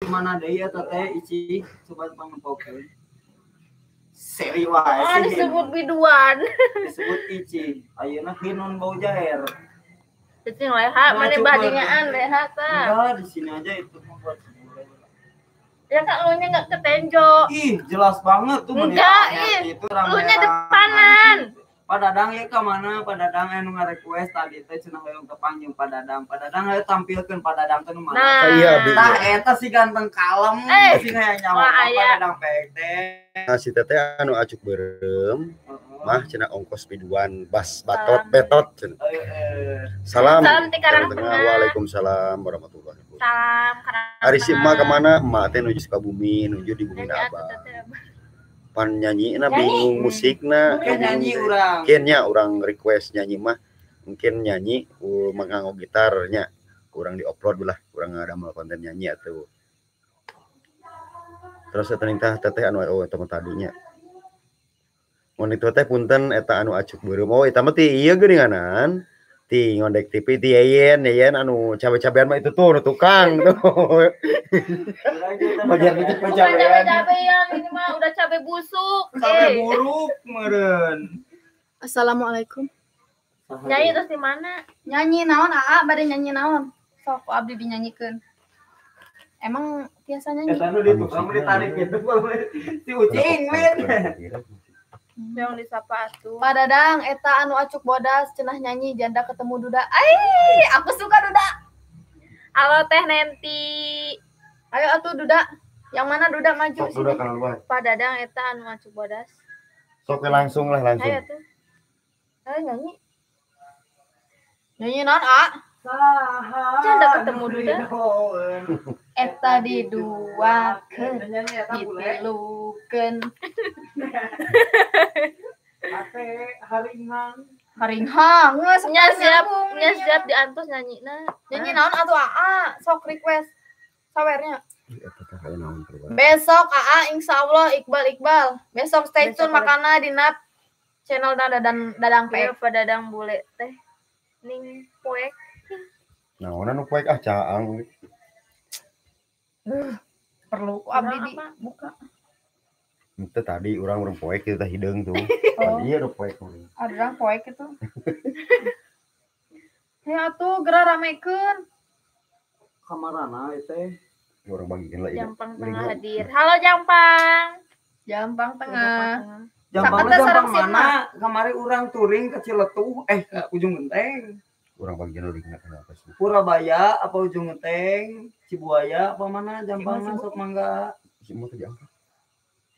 Mana deui eta teh Ici coba pangempokeun. Seri wae Oh, disebut biduan. Disebut Ici. Ayeuna hinun bau jaher. Cicing leha, mana badingaan leha tah. Enggak, di sini aja itu mah buat sebule. Ya kak, lu nya enggak ketenjo. Ih, jelas banget tuh. Enggak, ih. Lu nya depanan. Pak Dadang ya ke mana? Pak Dadang anu ngarequest tadi teh cenah hoyong tepang jeung Pak Dadang. Pak Dadang hayu tampilkeun Pak Dadang teh nu mana? Nah. Iya, bi. Tah eta si ganteng kalem, si hayang nyawa Pak Dadang pek teh. Nah, si teteh anu acuk beureum mah cenah ongkos biduan bas batot betot cenah. Salam. Salam ti Karang Tengah. Waalaikumsalam warahmatullahi wabarakatuh. Salam Karang. Ari si emak ka mana? Emak teh nuju Sukabumi, nuju di bumi Abah. Pan nyanyi na bingung musikna nyanyi urang kayaknya urang request nyanyi mah Mungkin nyanyi manganggo gitarnya kurang di-upload lah, kurang ada mau konten nyanyi atuh. Terus eta tah teteh anu oh eta mah tadinya. Mun itu teh punten eta anu acuk beureum. Oh eta mah ti ieu geuninganan. Ti ngondek TV ti Yeyen, Yeyen anu cabe-cabean mah itu tuh nu tukang tuh. Bagian itu cabe-cabean. Cabe-cabean ini mah udah cabe busuk. Cabe buruk meureun. Assalamualaikum. Nyanyi terus di mana? Nyanyi naon aa bade nyanyi naon? Sok abdi dinyanyikeun. Emang biasa nyanyi. Eta nu di tukang ditarik gitu si ucing men. Yang disapa atuh. Pak Dadang eta anu acuk bodas cenah nyanyi janda ketemu duda. Ai, aku suka duda. Halo Teh Nenti. Ayo atuh duda. Yang mana duda maju sok duda kana luar. Pak Dadang eta anu acuk bodas. Sok langsung lah langsung. Ayo tuh. Ayo nyanyi. Nyanyi naon a? Janda ketemu duda. Eta diduakeun, ditilukeun. Ate haringhang. Haringhang, geus nya siap, nya siap diantos nyanyina. Nyanyi naon atuh aa, sok request sawernya. Eta teh aya naon keluar. Besok aa insyaallah Iqbal Iqbal. Besok stay tune makana dina channel Dadang Dadang P. Dadang bule teh. Ning poek. Naon anu poek ah caang. Perlu abdi dibuka. Itu tadi urang poek kita hideung tuh. Oh. Iya udah poek. Ada urang poek itu. Ya atuh geura ramekeun. Kamarana ieu teh. Urang bagikeun lah ieu. Jampang tengah hadir. Halo Jampang. Jampang tengah. Jampang jampang mana? Kamari urang touring ke Ciletuh ke Ujung Genteng. Urang bagian linkna kenapa sih? Purabaya apa Ujung Genteng, Cibuaya apa mana Jampang masuk mangga. Semua ke Jampang.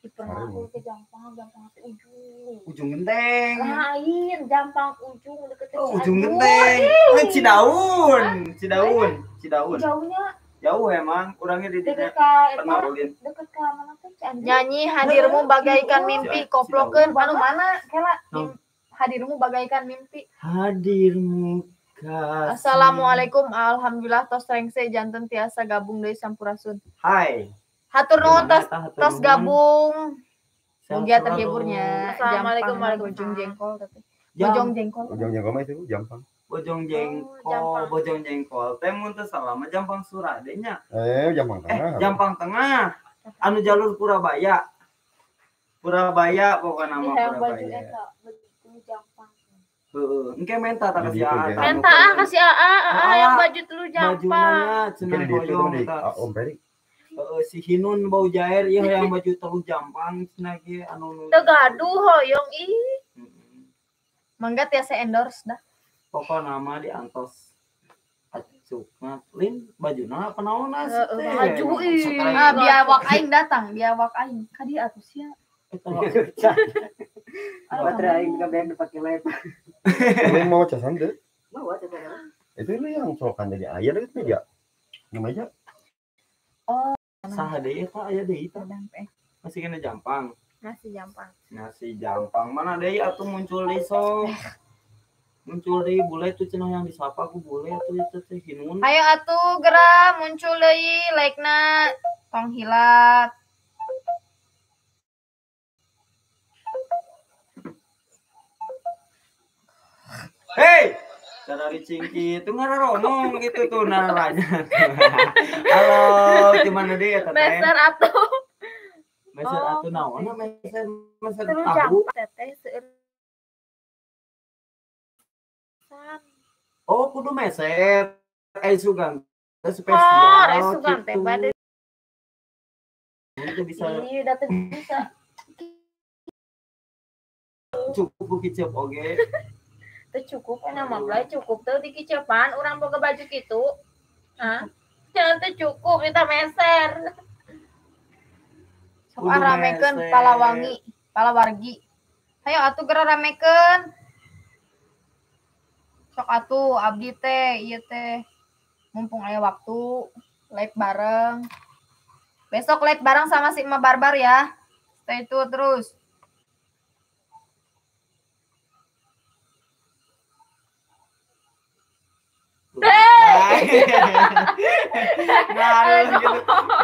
Pernah ke Jampang, Jampang ke ujung. Ujung Genteng. Lain, Jampang ujung deket oh, Ujung Genteng. Oh, Cidaun, Cidaun, Cidaun. Jauhnya. Jauh emang, orangnya di deket ke pernah ulin. Deket ke mana tuh? Nyanyi hadirmu bagaikan mimpi koplokeun anu mana kela hadirmu bagaikan mimpi. Hadirmu kasih. Assalamualaikum, alhamdulillah tos rengse janten tiasa gabung deui sampurasun. Hai. Hatur nuhun tos gabung. Mugia terhiburnya. Assalamualaikum warahmatullahi Bojong jengkol tapi. Bojong jengkol. Bojong jengkol mah itu Jampang. Bojong jengkol, bojong jengkol. Teh mun teu salah mah Jampang Surade nya. Jampang Tengah. Jampang Tengah. Anu jalur Purabaya. Purabaya pokokna mah Purabaya. Heeh, engke menta ta ka si Aa. Menta ah ka si Aa, Aa yang baju telu Jampang. Bajuna cenah hoyong ta. Om Peri. Heeh, si Hinun bau jair ieu hayang baju telu Jampang cenah ge anu teu gaduh hoyong ih. Mangga tiasa endorse dah. Pokokna mah diantos acukna lin bajuna apa naonna sih teh. Baju ih. Ah biawak aing datang, biawak aing. Ka dieu atuh sia. Baterai aing kabeh dipake live. Lu mau casan teu? Mau casan. Itu lu yang solokan jadi aya deui meja. Di meja. Oh, saha deui eta aya deui tah. Masih kena Jampang. Nasi Jampang. Nasi Jampang mana deui atuh muncul deui sok. Muncul deui bule tuh cenah yang disapa ku bule atuh itu teh Hinun. Ayo atuh geura muncul deui like-na tong hilap. Hei, cara dicingki itu ngararonong gitu tuh naranya. Halo, gimana deh ya teteh? Meser atuh. Meser atuh naon meser meser tahu. Teteh seueur. Oh, kudu meser. Sugan teh spesial. Oh, sugan teh bade. Itu bisa. Iya, da teu bisa. Cukup kicep oge. Teu cukup enak mah blay cukup teu dikicepan urang boga baju kitu. Hah? Jangan teu cukup kita meser. Sok ramekeun palawangi, palawargi. Hayo atuh geura ramekeun. Sok atuh abdi teh ieu teh mumpung aya waktu live bareng. Besok live bareng sama si Emak Barbar ya. Stay tune terus. gitu. Nah, gitu.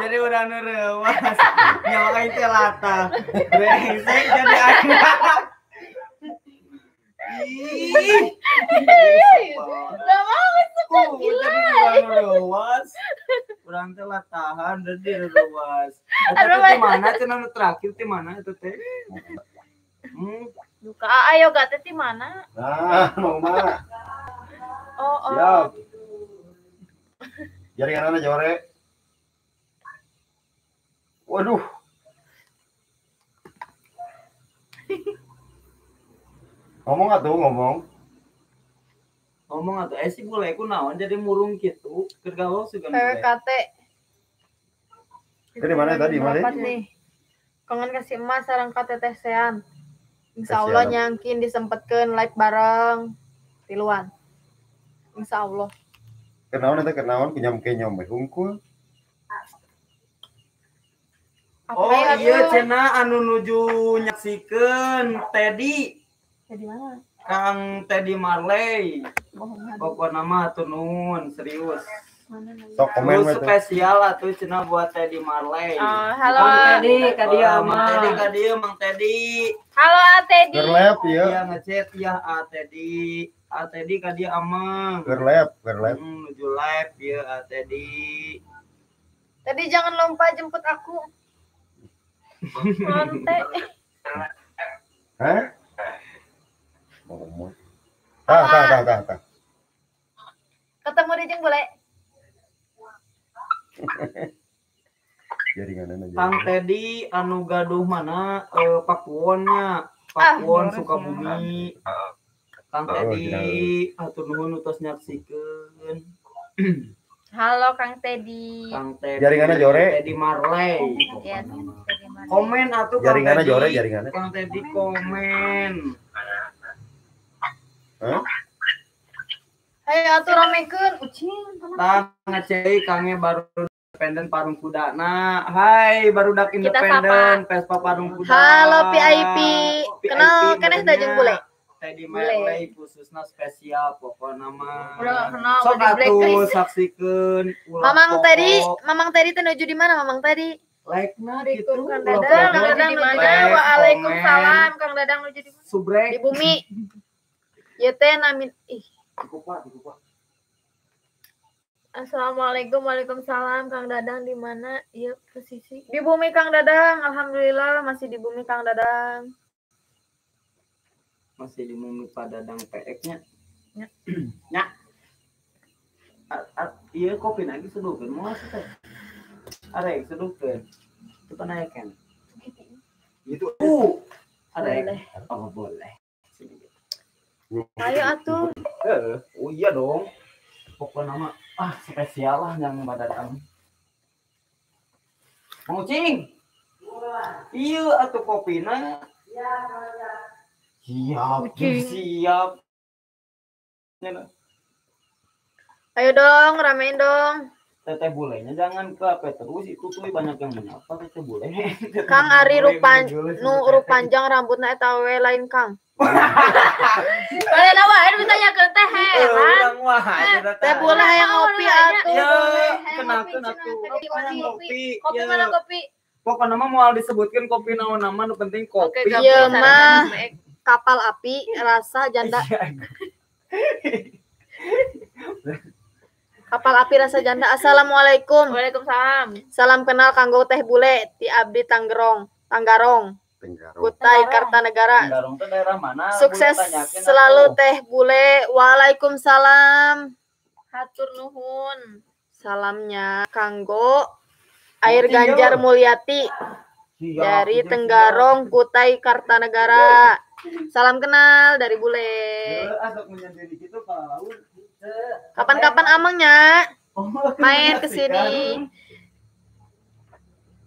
Jadi urang nu reuwas. Nyawa aing teh latah. Brengsek jadi aing. Ih. Gak mau suka gila. Jadi urang reuwas. Urang teh latahan jadi reuwas. Eta teh mana cenah nu terakhir teh mana eta teh? Duka ayo gak teh di mana? Nah, mau mah. Oh, oh. Siap. Jaringan jore. Waduh. Ngomong atuh, ngomong. Ngomong atuh, si bule ku naon jadi murung kitu, keur gaul sugan bule. PWKT. Di mana tadi, mana? Nih. Kangen kasih emas sareng ka Teteh Sean. Insya Allah nyangkin disempetkeun live bareng tiluan. Insya Allah. Kenaon eta kenaon kunyam kenyom we hungkul. Oh iya cenah anu nuju nyaksikeun Teddy. Teddy mana? Kang Teddy Marley. Pokokna mah atuh nuhun serius. Sok komen we spesial atuh cenah buat Teddy Marley. Oh, halo Mang Teddy ka dieu Mang Teddy ka dieu Mang Teddy. Halo Teddy. Gerlep ieu. Iya ngechat ya A Teddy. A Teddy ka dieu amang. Gerlep, gerlep. Nuju live ieu A Teddy. Tadi jangan lompat jemput aku. Lonte. Hah? Ngomong. Tah. Ketemu di jeung bule. Jaringan aja. Kang Teddy anu gaduh mana Pakuwonnya. Pakuwon Sukabumi. Kang Teddy atur nuhun utos nyaksikeun. Halo Kang Teddy. Kang Teddy. Jaringannya jore. Teddy Marley. Yes, Teddy Marley. Komen atuh Kang jaringannya Teddy. Jore jaringannya. Kang Teddy komen. Hah? Hayo atuh ramekeun ucing. Tah ngecei Kangnya baru independen Parung Kuda. Nah, hai barudak independen Vespa Parung Kuda. Halo VIP. Kenal keneh teh jeung bule. Teddy Marley khususna spesial pokokna mah. Udah gak kenal sok atuh saksikeun ulah. Mamang Teddy, Mamang Teddy teh nuju di mana Mamang Teddy? Like-na kitu. Kang Dadang, Kang Dadang nuju di mana? Waalaikumsalam Kang Dadang nuju di mana? Subrek. Di bumi. Ieu teh namin ih. Dikupa, dikupa. Assalamualaikum, waalaikumsalam Kang Dadang di mana? Iya posisi. Di bumi Kang Dadang, alhamdulillah masih di bumi Kang Dadang. Masih di bumi Pak Dadang PX-nya. Ya. Nya. Iya kopi lagi seduhkeun moal teh. Arek seduhkeun. Itu kan aya kan. Gitu. Arek. Oh boleh. Sini. Ayo atuh. Oh iya dong. Pokoknya nama spesial lah yang Pak Dadang. Mang Ucing. Iya atuh kopina. Siap, siap. Ayo dong, ramein dong. Teteh bulenya jangan ke apa terus itu tuh banyak yang menyapa teteh bule. Kang Ari rupanjang rambutna eta we lain Kang. Kalian wae ditanyakeun teh heran. Teh bule hayang ngopi atuh. Ya, kenakeun atuh. Kopi. Kopi mana kopi? Pokokna mah moal disebutkeun kopi naon nama nu penting kopi. Ieu mah kapal api rasa janda. Kapal api rasa janda. Assalamualaikum. Waalaikumsalam. Salam kenal kanggo Teh Bule ti abdi Tanggerong, Tanggarong. Kutai Kartanegara. Tanggarong teh daerah mana? Sukses selalu Teh Bule. Waalaikumsalam. Hatur nuhun. Salamnya kanggo Air Ganjar Mulyati dari Tenggarong, Kutai Kartanegara. Salam kenal dari Bule. Kapan-kapan amangnya main ke sini.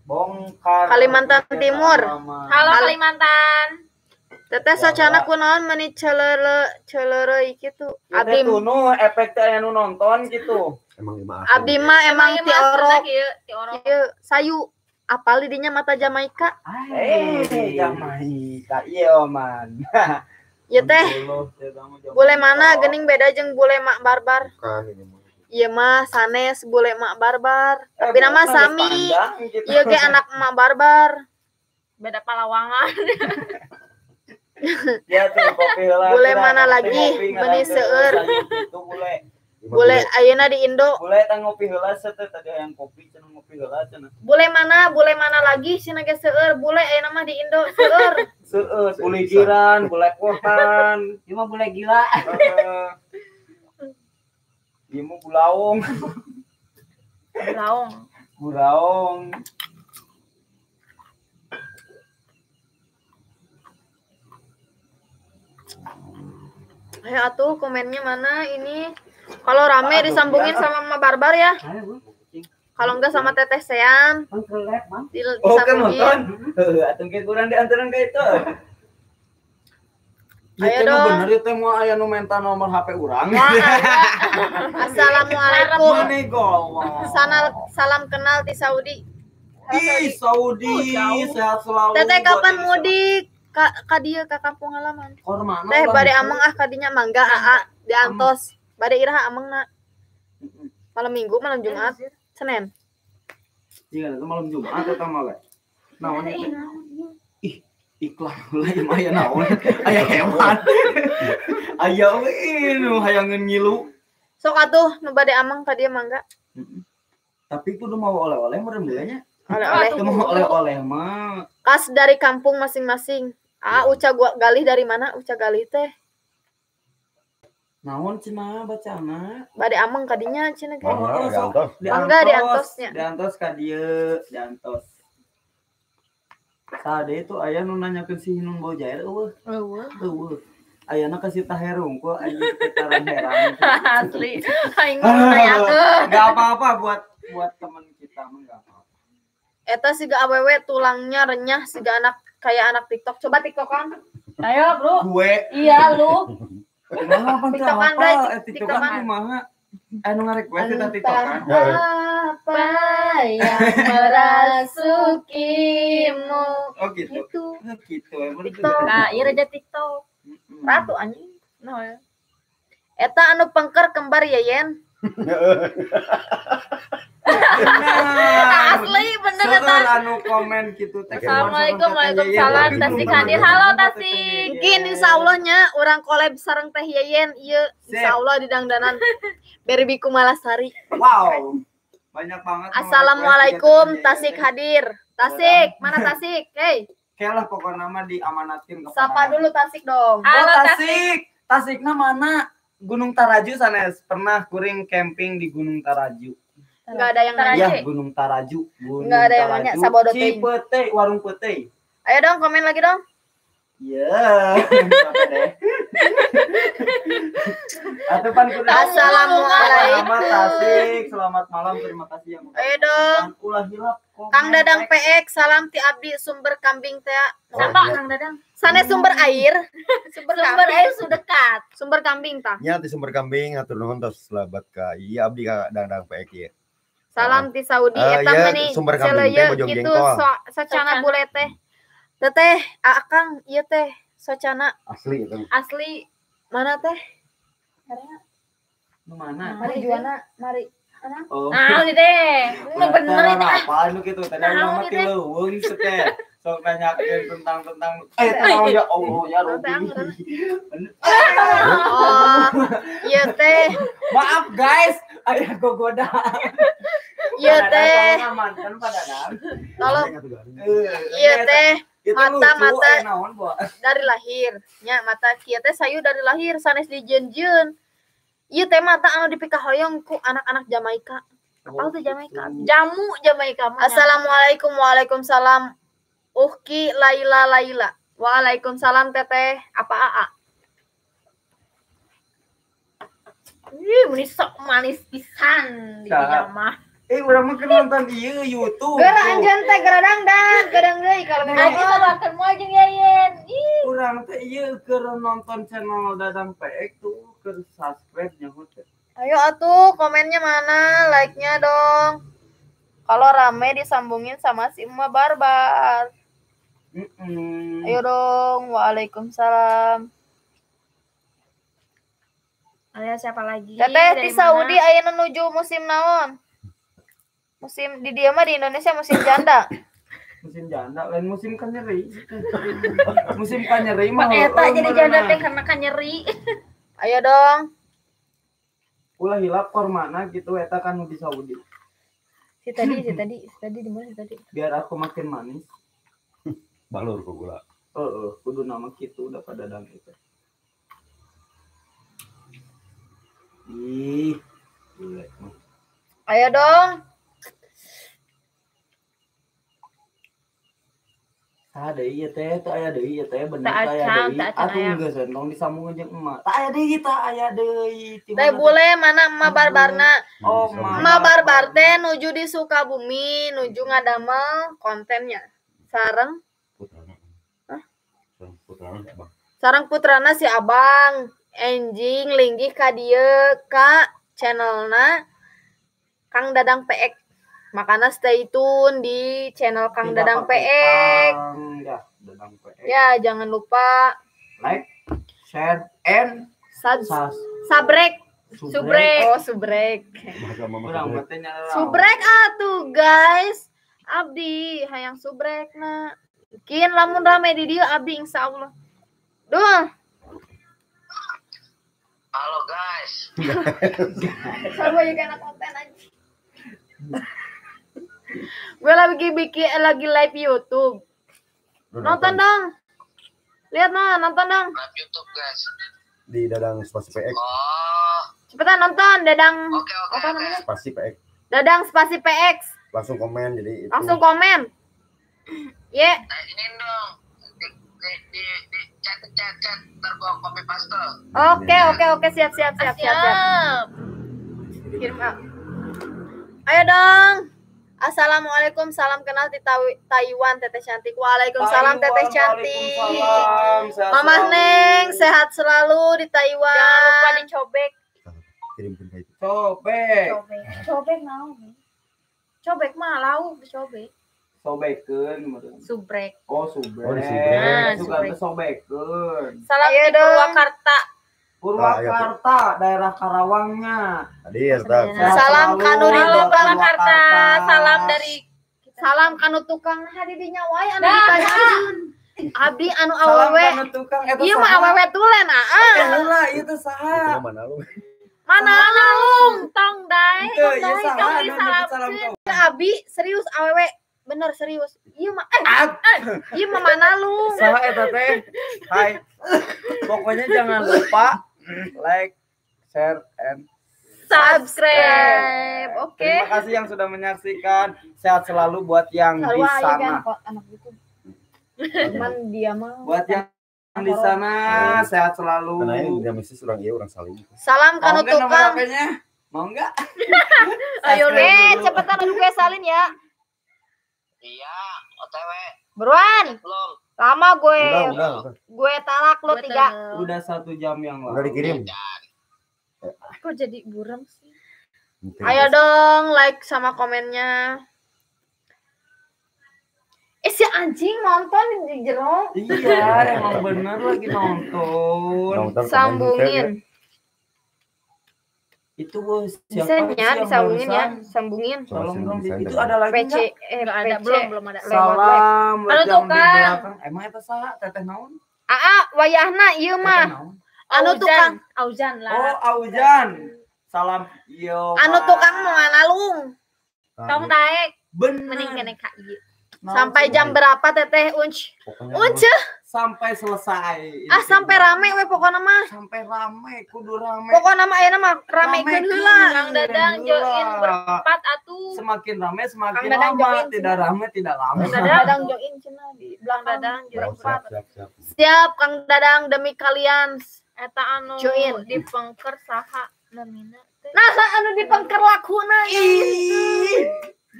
Bongkar Kalimantan Timur. Halo Kalimantan. Teteh sacana kunaon meni celeureuy kitu. Abdi tunu efek teh anu nonton gitu. Emang abdi mah emang ti orok. Ieu sayu apal di dinya mata Jamaika. Jamaika ieu man. Ieu teh bule mana geuning beda jeung bule mak barbar. Bukan ini mah. Ieu mah sanes bule mak barbar. Tapi nama sami. Ieu ge anak emak barbar. Beda palawangan. Ya tuh kopi heula. Bule mana lagi meuni seueur. Bule ayeuna di Indo. Bule tang ngopi heula teh tadi hayang kopi cenah ngopi heula cenah. Bule mana lagi cenah ge seueur. Bule ayeuna mah di Indo seueur. Seueur bule jiran, bule kotan, ieu mah bule gila. Heeh. Ieu mah bulaong. Bulaong. Bulaong. Ayo atuh komennya mana ini? Kalau rame disambungin sama Mama Barbar ya. Kalau enggak sama Teteh Sean. Oh kan nonton. Heeh, atuh ke kurang diantaran ka itu. Ayo dong. Bener ieu teh moal aya nu menta nomor HP urang. Assalamualaikum. Salam kenal di Saudi. Di Saudi, sehat selalu. Teteh kapan mudik? Ka dieu ka kampung halaman. Teh bade ameng ah kadinya mangga aa diantos. Bade iraha amengna. Malam Minggu, malam Jumat, Senin. Iya, itu malam Jumat eta mah we. Naon ieu teh? Ih, iklan heula ieu mah aya naon? Aya hewan. Aya we nu hayangeun ngilu. Sok atuh nu bade ameng ka dieu mangga. Tapi kudu mau oleh-oleh meureun deui nya. Oleh-oleh. Teu mau oleh-oleh mah. Kas dari kampung masing-masing. Ah, Uca gua Galih dari mana? Uca Galih teh. Naon cenah bacana? Bade ameng kadinya cenah ge. Oh, Mangga diantosnya. Diantos ka dieu, diantos. Sade itu aya nu nanyakeun si Hinun bau jair eueuh. Eueuh. Eueuh. Ayana ka si Taher hungkul anjing ketaran heran. Asli. Aing mah nanyakeun. Enggak apa-apa buat teman kita mah enggak apa-apa. Eta siga awewe tulangnya renyah siga anak kayak anak TikTok. Coba TikTokan. Ayo, Bro. Gue. Iya, lu. Kumaha TikTokan, guys. TikTokan kumaha? Anu ngarequest eta TikTokan. Apa yang merasukimu? Oh gitu. Gitu. TikTok. Nah, ieu raja TikTok. Ratu anjing. Nah, ya. Eta anu pengker kembar Yeyen. Asli bener eta. Anu komen gitu teh. Assalamualaikum, waalaikumsalam. Tasik hadir. Halo Tasik. Mungkin insyaallah-nya urang collab sareng Teh Yeyen ieu insyaallah di dangdanan Berbi Kumalasari. Wow. Banyak banget. Assalamualaikum Tasik hadir. Tasik, mana Tasik? Hey. Oke lah pokoknya mah diamanatin ke. Sapa dulu Tasik dong. Halo Tasik. Tasikna mana? Gunung Taraju sanes pernah kuring camping di Gunung Taraju. Enggak ada yang nanya. Ya, Gunung Taraju. Enggak ada yang nanya sabodo teuing. Cipete, warung pete. Ayo dong komen lagi dong. Iya. Yeah. Atau pan kudu. Assalamualaikum. Tasik, selamat malam, terima kasih yang. Ayo dong. Ulah hilap. Kang Dadang PX, salam ti abdi sumber kambing teh. Sapa Kang Dadang? Sanes sumber air. Sumber air sudah dekat. Sumber kambing tah. Nya ti sumber kambing hatur nuhun tos selabat ka ieu abdi ka Dadang PX ieu. Salam ti Saudi eta mah sumber kambing teh Bojong Jengkol. Socana bule teh. Teteh, Akang ieu teh socana asli itu. Asli mana teh? Nu mana? Mari juana, mari. Oh. Nah, deh. Nu bener itu. Apa nu kitu teh urang mah ti leuweung teh. Sok nanyakeun tentang tahu ya Allah ya Rabbi. Oh, ieu teh. Maaf guys, aya gogoda. Ieu teh. Tolong. Ieu teh mata-mata dari lahir. Nya mata kieu teh sayu dari lahir sanes dijieun-jieun. Ieu teh mata anu dipikahoyong ku anak-anak Jamaika. Apa tuh Jamaika? Jamu Jamaika. Assalamualaikum, waalaikumsalam. Uhki Laila Laila. Waalaikumsalam teteh. Apa aa? Ih, meni sok manis pisan di dinya mah. Urang mah keur nonton ieu YouTube. Geura anjeun teh geura dangdan, gedang deui kalau Aing makan moal jeung Yeyen. Ih, urang teh ieu keur nonton channel Dadang PX tuh keur subscribe nyaho teh. Ayo atuh komennya mana, like-nya dong. Kalau rame disambungin sama si Emak Barbar. Ayo dong, waalaikumsalam. Ayo siapa lagi? Teteh di Saudi aya nuju musim naon? Musim di dia mah di Indonesia musim janda. Musim janda lain musim kan nyeri. Musim kan nyeri mah. Eta jadi janda teh karena kan nyeri. Ayo dong. Ulah hilap kormana gitu eta kan di Saudi. Si tadi di mana si tadi? Biar aku makin manis. Balur ku gula. Heeh, kudu nama kitu udah pada dadang itu. Ih, gula. Ayo dong. Ada iya teh, teu aya deui ieu teh bener teu aya deui. Atuh geus entong disambung jeung emak. Teu aya deui, teu aya deui. Teh bule mana emak barbarna? Oh, emak barbar teh nuju di Sukabumi, nuju ngadamel kontennya. Sareng putrana. Hah? Sareng putrana si Abang. Sareng putrana si Abang. Enjing linggih ka dieu ka channelna Kang Dadang PX. Makanya stay tune di channel Kang Tidak Dadang PX. Ya, Dadang PX. Ya, jangan lupa like, share, and subrek. Subrek. Oh, subrek. Subrek atuh, guys. Abdi hayang subrek na. Mungkin lamun rame di dieu abdi insyaallah. Duh. Halo guys. Sama juga anak konten aja. Gue lagi bikin lagi live YouTube. Nonton dong. Lihat nah, nonton dong. Live YouTube guys. Di Dadang Spasi PX. Oh. Cepetan nonton Dadang. Oke, apa namanya? Spasi PX. Dadang Spasi PX. Langsung komen jadi itu. Langsung komen. Ye. Yeah. Nah, ini dong. Di chat ntar gua copy paste. Oke, siap. Kirim. Ayo dong. Assalamualaikum, salam kenal di Taiwan, Teteh cantik. Waalaikumsalam, Teteh cantik. Mamah Neng, sehat selalu di Taiwan. Jangan lupa dicobek. Cobek. Cobek mau. Cobek mah lauk dicobek. Sobekeun. Subrek. Oh, subrek. Oh, disubrek. Suka sobekeun. Salam di Purwakarta. Purwakarta, daerah Karawangnya. Tadi ya, salam kanu di tukang Purwakarta, salam dari salam kanu tukang hadidinya wae anu ditanya. Abdi anu awewe. Salam kanu tukang eta. Ieu mah awewe tulen, aa. Heula ieu teh saha? Mana lu? Mana lu? Tong dae. Salam. Abi serius awewe. Bener serius. Ieu mah ieu mah mana lu? Saha eta teh? Hai. Pokoknya jangan lupa like, share, and subscribe. Oke. Terima kasih yang sudah menyaksikan. Sehat selalu buat yang di sana. Anak itu. Cuman dia mah. Buat yang di sana sehat selalu. Nah, ini orang iya orang saling. Salam kanu tukang. Mau enggak? Ayo deh, cepetan aduh gue salin ya. Iya, OTW. Buruan. Belum. Lama gue. Udah. Gue talak lo 3. Udah 1 jam yang lalu. Udah dikirim. Kok jadi buram sih? Ayo dong, like sama komennya. Si anjing nonton di jero. Iya, emang bener lagi nonton. Sambungin. Itu bos, siapa ya, disambungin ya, sambungin. Tolong dong, itu ada lagi PC, ada, belum ada. Salam, anu tukang. Emang eta saha? Teteh naon? Aa, wayahna ieu mah. Anu tukang Aujan lah. Oh, Aujan. Salam yo. Anu tukang mau ngalung. Tong daek. Bener. Mending kene ka ieu. Sampai jam berapa Teteh Unc? Unc sampai selesai. Ah, sampai rame we pokokna mah. Sampai rame, kudu rame. Pokokna mah ayeuna mah ramekeun heula. Kang Dadang join berempat atuh. Semakin rame semakin lama, tidak rame tidak lama. Kang Dadang join cenah di Kang Dadang join berempat. Siap Kang Dadang demi kalian. Eta anu join di pengker saha namina teh. Nah, anu di pengker lakuna.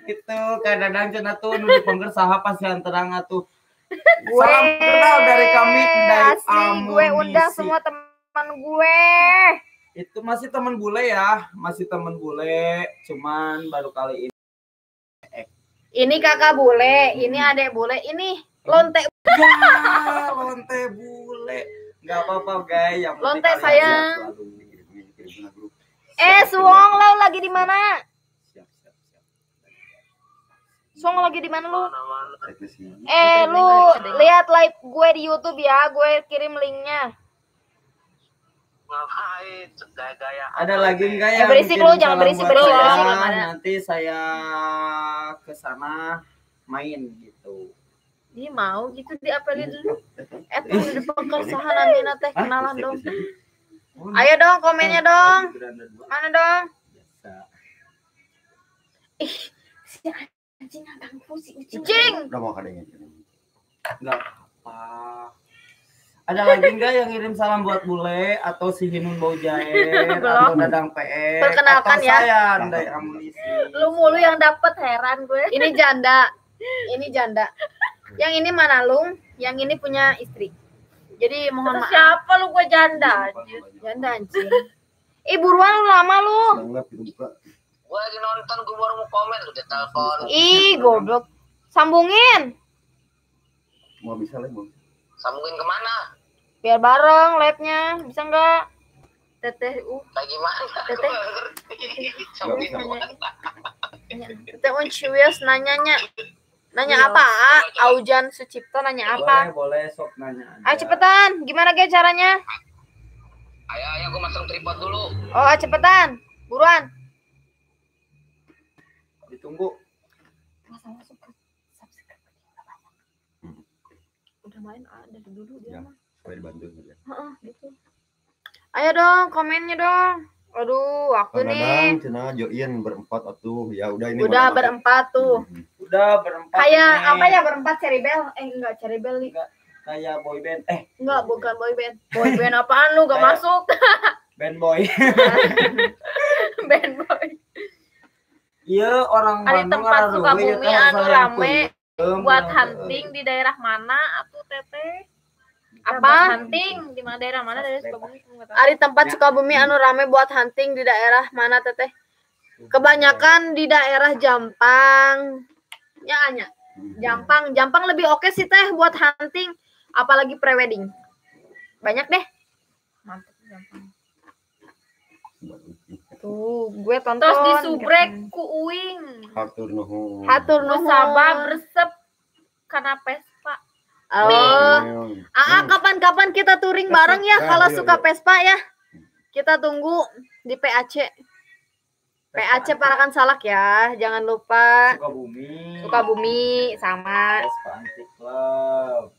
Itu Kang Dadang cenah tuh nu di pengker saha pasihan terang atuh. Salam kenal dari kami dari asli, gue undang semua teman gue. Itu masih teman bule ya, masih teman bule, cuman baru kali ini. Ini kakak bule, ini adek bule, ini lonte. Ya, lonte bule. Enggak apa-apa, guys, yang lonte sayang. Kirim grup. Suong lo lagi di mana? Siap. Suong lagi di mana lu? Teknisi. Lu lihat live gue di YouTube ya, gue kirim linknya. Ngapain? Gaya-gaya. Ada lagi enggak ya? Berisik lu, jangan berisik, berisik. Nanti saya ke sana main gitu. Dia mau gitu diapelin dulu. Tuh di pengker saha namina teh kenalan dong. Ayo dong komennya dong. Mana dong? Ih, si anjing ganggu si Ucing. Udah mau kadangnya. Enggak apa. Ada lagi enggak yang ngirim salam buat Bule atau si Hinun Bau Jahe atau Dadang PE? Perkenalkan atau ya. Saya Andai Amunisi. Lu mulu yang dapet, heran gue. Ini janda. Ini janda. Yang ini Manalung, yang ini punya istri. Jadi mohon maaf. Siapa lu, gue janda? Janda anjing. Ih, buruan lu lama lu. Gue lagi nonton, gue baru mau komen lu telepon. Ih, goblok. Sambungin. Mau bisa lah, mau. Sambungin kemana? Biar bareng live-nya, bisa enggak? Teteh Kayak gimana? Teteh. Sambungin kemana? Teteh Uncius nanyanya. Nanya apa? Aujan Sucipto nanya apa? Boleh, sok nanya aja. Ayo cepetan, gimana ge caranya? Ayo, ayo gue masang tripod dulu. Oh, cepetan. Buruan. Ditunggu. Masang masuk ke subscribe banyak. Udah main dari dulu dia mah. Supaya dibantu ya. Heeh, gitu. Ayo dong, komennya dong. Aduh, waktu nih. Cenah join berempat atuh. Ya udah ini. Udah berempat tuh. Udah berempat. Kayak ini. Apa ya berempat Cherry Bell? Enggak Cherry Bell nih. Enggak. Kayak boy band. Enggak, bukan boy band. Boy band apaan lu gak masuk? Band boy. Band boy. Iya, orang Ada Bandung tempat Sukabumi anu rame buat hunting di daerah mana atuh teteh? Apa? Hunting di mana daerah mana dari Sukabumi? Ari tempat Sukabumi anu rame buat hunting di daerah mana teteh? Kebanyakan di daerah Jampang. Ya, anya. Jampang, Jampang lebih oke sih teh buat hunting, apalagi prewedding. Banyak deh. Mantap Jampang. Tuh, gue tonton. Terus disubrek ku uing. Hatur nuhun. Hatur nuhun. Sabab resep kana Vespa. Oh. Kapan-kapan kita touring bareng ya kalau suka Vespa ya. Kita tunggu di PAC. PAC Parakan Salak ya, jangan lupa. Sukabumi. Sukabumi sama Vespa Antik Club.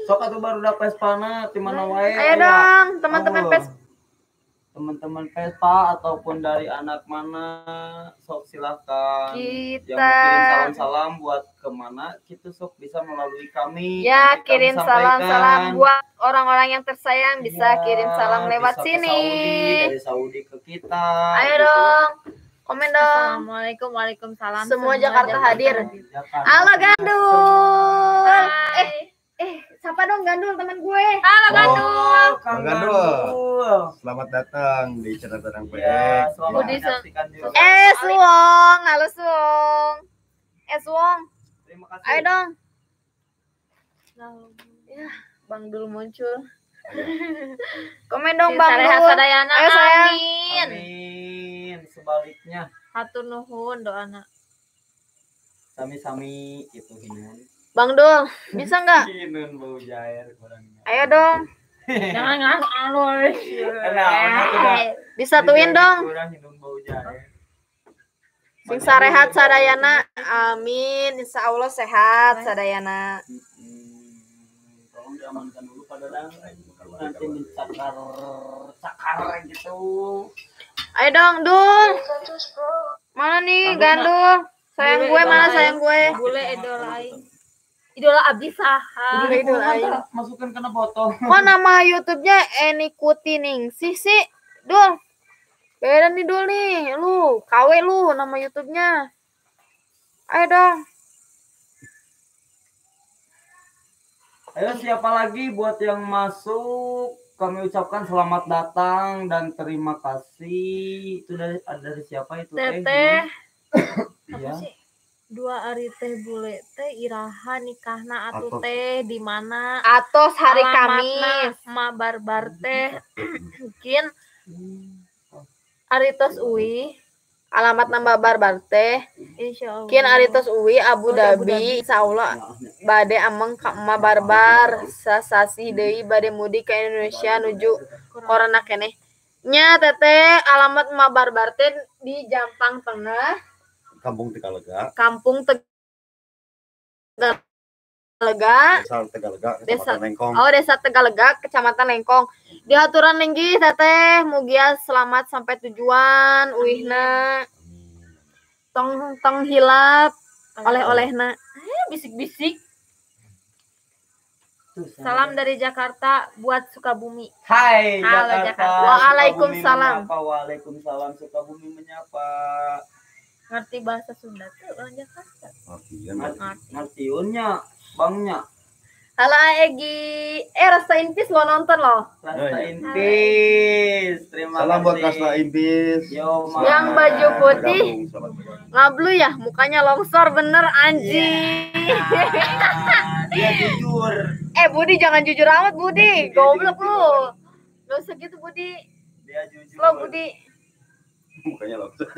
Sok atuh baru da Vespana di mana wae. Ayo dong, teman-teman Vespa. Teman-teman Vespa ataupun dari anak mana, sok silakan. Kita yang mau kirim salam-salam buat kemana gitu sok bisa melalui kami. Ya, nanti kirim salam-salam buat orang-orang yang tersayang bisa ya, kirim salam lewat bisa sini. Ke Saudi, dari Saudi ke kita. Ayo gitu. Dong, komen dong. Assalamualaikum, waalaikumsalam. Semua Jakarta hadir. Jakarta. Halo Gandul. Hai. Siapa dong Gandul teman gue? Halo Gandul. Oh, Kang Gandul. Selamat datang di channel Dadang PX. Ya, selamat menyaksikan juga. Suong, halo Suong. Suong. Terima kasih. Ayo dong. Ya, Bang Dul muncul. Komen dong Bang Dul. Ayo sayang. Amin. Amin. Sebaliknya. Hatur nuhun doana. Sami-sami itu hinun. Bang Dul, bisa nggak? Hinun bau jair kurangnya. Ayo dong. Jangan ngas alur. Disatuin dong. Kurang hinun bau jair. Sing sarehat sadayana. Amin. Insya Allah sehat sadayana. Tolong diamankan dulu pada nanti mencakar cakar gitu. Ayo dong, Dul. Mana nih Gandul? Sayang gue mana sayang gue? Bule idola aing. Idola abdi saha. Idola aing. Masukkan kena botol. Kok nama YouTube-nya Enikuti Ningsih sih? Dul. Beda nih Dul nih. Lu, KW lu nama YouTube-nya. Ayo dong. Ayo siapa lagi buat yang masuk, kami ucapkan selamat datang dan terima kasih. Itu dari siapa itu? Teteh. Iya. Apa sih? Dua ari teh bule teh iraha nikahna atuh teh di mana? Atos hari Kamis. Ma barbar teh mungkin ari tos uwi alamat nambah barbar teh insyaallah. Kin ari tos uwi Abu Dhabi insyaallah bade ameng ka emak barbar sasasih deui bade mudik ka Indonesia nuju corona keneh. Nya teteh alamat emak barbar teh di Jampang Tengah. Kampung Tegalega. Kampung Tegalega. Desa Tegalega, Kecamatan Lengkong. Oh, Desa Tegalega, Kecamatan Lengkong. Dihaturan linggih teteh, mugia selamat sampai tujuan, uihna. Tong tong hilap oleh-olehna. Bisik-bisik. Salam dari Jakarta buat Sukabumi. Hai Halo, Jakarta. Waalaikumsalam. Waalaikumsalam. Sukabumi menyapa. Ngerti bahasa Sunda tuh orang Jakarta. Ngertiunnya, bangnya. Halo Egi. Rasta Inpis lo nonton lo. Rasta Inpis. Terima salam kasih. Buat Rasta Inpis. Yo, yang baju putih. Ngablu ya, mukanya longsor bener anjing. Yeah. Dia jujur. Budi jangan jujur amat Budi. Goblok lu. Gak usah gitu Budi. Dia jujur. Lo Budi. Mukanya longsor.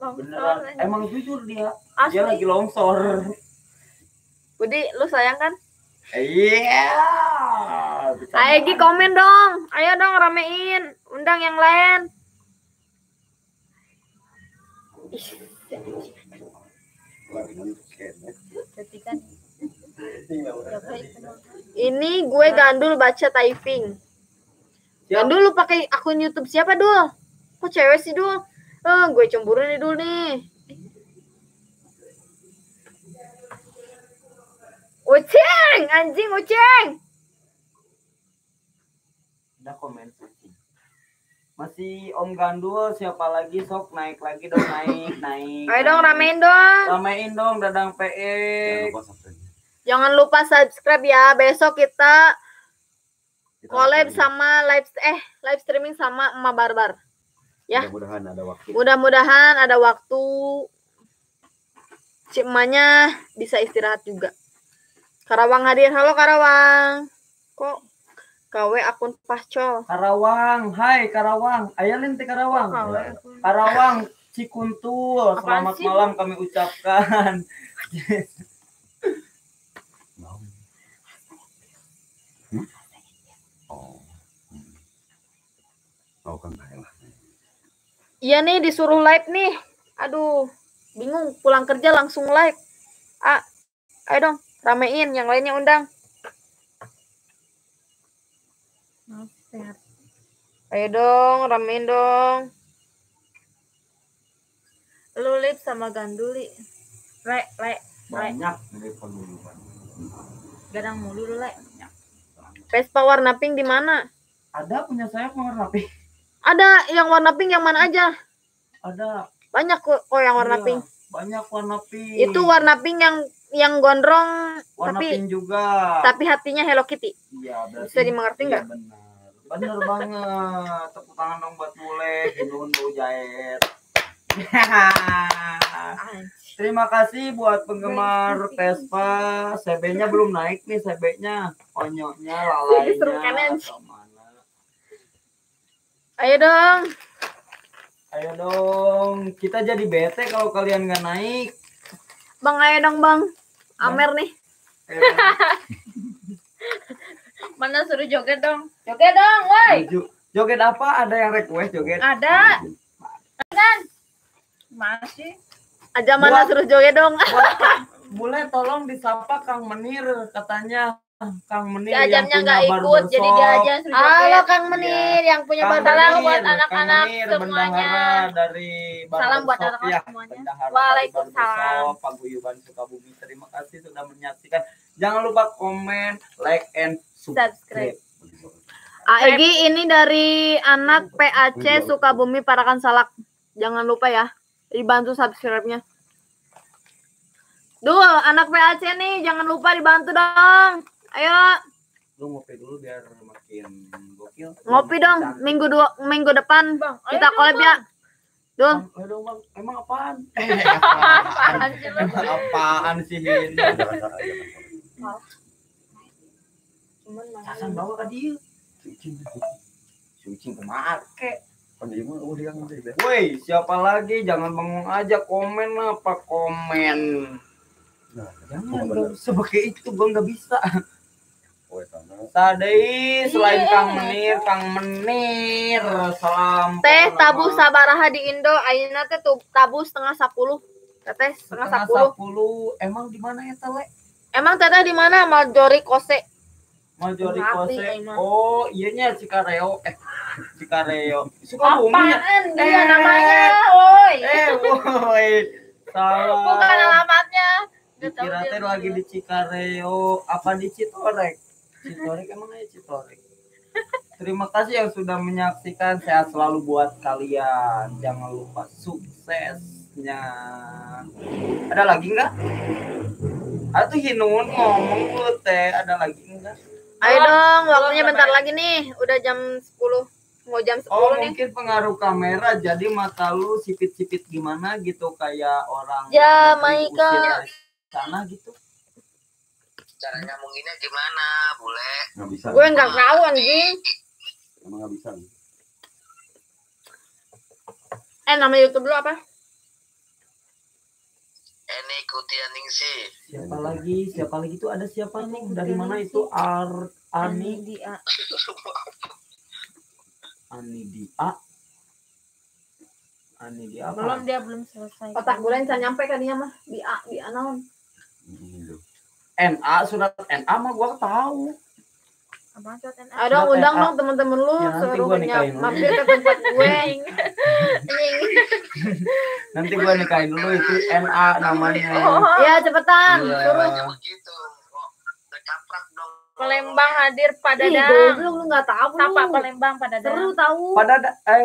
Beneran, emang jujur dia. Asli. Dia lagi longsor. Budi, lu sayang kan? Iya. Yeah. Ayo komen dong. Ayo dong ramein, undang yang lain. Ini gue gandul baca typing. Gandul lu pakai akun YouTube siapa, Dul? Kok cewek sih, Dul? Gue cemburu nih dulu nih. Uceng, anjing uceng. Udah komen sih. Masih Om Gandul, siapa lagi sok naik lagi dong, naik, naik. Ayo dong ramein dong. Ramein dong Dadang PE. Jangan lupa subscribe ya. Besok kita collab sama live streaming sama Emak Barbar. Ya. Mudah-mudahan ada waktu. Mudah-mudahan ada waktu. Cik emaknya bisa istirahat juga. Karawang hadir. Halo Karawang. Kok KW akun Pahcol. Karawang, hai Karawang. Ayo lin Karawang. Karawang Cikuntul. Selamat malam kami ucapkan. Oh, kan lah. Iya nih disuruh live nih. Aduh, bingung pulang kerja langsung live. Ayo dong, ramein yang lainnya undang. Ayo dong, ramein dong. Lu live sama Ganduli. Le, le, banyak dari paguyuban. Gadang mulu lu, Le. Vespa warna pink di mana? Ada punya saya warna pink. Ada yang warna pink yang mana aja? Ada. Banyak kok yang warna pink. Banyak warna pink. Itu warna pink yang gondrong warna tapi pink juga. Tapi hatinya Hello Kitty. Iya, berarti. Bisa dimengerti nggak? Iya, benar. Benar banget. Tepuk tangan dong buat Bule, Ginun Bu Jaet. Terima kasih buat penggemar Vespa. CB-nya belum naik nih, CB-nya. Onyoknya, lalainya. Ayo dong. Ayo dong. Kita jadi bete kalau kalian nggak naik. Bang, ayo dong, Bang. Amer nih. Mana suruh joget dong. Joget dong, woi. Joget apa? Ada yang request joget? Ada. Kan? Masih. Aja mana suruh joget dong. Boleh tolong disapa Kang Menir katanya. Kang Menir si yang punya nggak ikut, jadi dia aja yang suruh joget. Halo Kang Menir ya. Yang punya barbershop. Salam buat anak-anak semuanya. Dari salam buat anak-anak ya, semuanya. Waalaikumsalam. Paguyuban Sukabumi. Terima kasih sudah menyaksikan. Jangan lupa komen, like, and subscribe. Aegi ini dari anak PAC Sukabumi Parakan Salak. Jangan lupa ya, dibantu subscribe-nya. Duh, anak PAC nih, jangan lupa dibantu dong. Ayo. Lu ngopi dulu biar makin gokil. Ngopi dong, minggu depan Bang, kita collab ya. Dul. Aduh, Bang, emang apaan? Apaan sih lu? Emang apaan sih ini? Sasan bawa ke dia. Si Ucing kemana kek? Woi, siapa lagi? Jangan bengong aja, komen apa komen. Nah, jangan, gak usah pakai itu, gua nggak bisa. Sadei selain Kang Menir, Kang Menir, salam. Teh tabuh sabaraha di Indo, ayeuna teh tabuh 9:30. Teteh 9:30. Emang di mana ya teh? Emang teteh di mana? Majori Kose. Majori Kose. Oh, iya nya Cikareo. Cikareo. Sukabumi. Apaan dia namanya, woi. Woi. Salah. Bukan alamatnya. Dikira teh lagi di Cikareo, apa di Citorek? Citorek emang aja Citorek. Terima kasih yang sudah menyaksikan. Sehat selalu buat kalian. Jangan lupa suksesnya. Ada lagi nggak? Atau Hinun ngomong lu teh, ada lagi enggak? Ayo dong, waktunya bentar lagi nih. Udah jam 10. Mau jam 10 oh, nih. Mungkin pengaruh kamera jadi mata lu sipit-sipit gimana gitu kayak orang Jamaika sana gitu. Cara nyambunginnya gimana, bule? Nggak bisa. Gue nggak tahu anjing. Emang nggak bisa. Nama YouTube lu apa? Eni Kutianingsih. Siapa lagi? Siapa lagi tuh ada siapa nih? Dari mana itu? Ani Dia. Ani Dia. Ani Dia apa? Belum, dia belum selesai. Otak gue yang nyampe kadinya mah. Di A, di A naon? NA, surat NA mah gua tahu. Apaan surat NA? Ayo dong, undang dong temen-temen lu, ya, suruh mampir ke tempat gue. Nanti gua nikahin dulu itu NA namanya. Ya cepetan, ya. Suruh. Begitu. Palembang hadir pada Dadang. Lu enggak tahu. Sapa Palembang pada Dadang. Seru tahu. Pada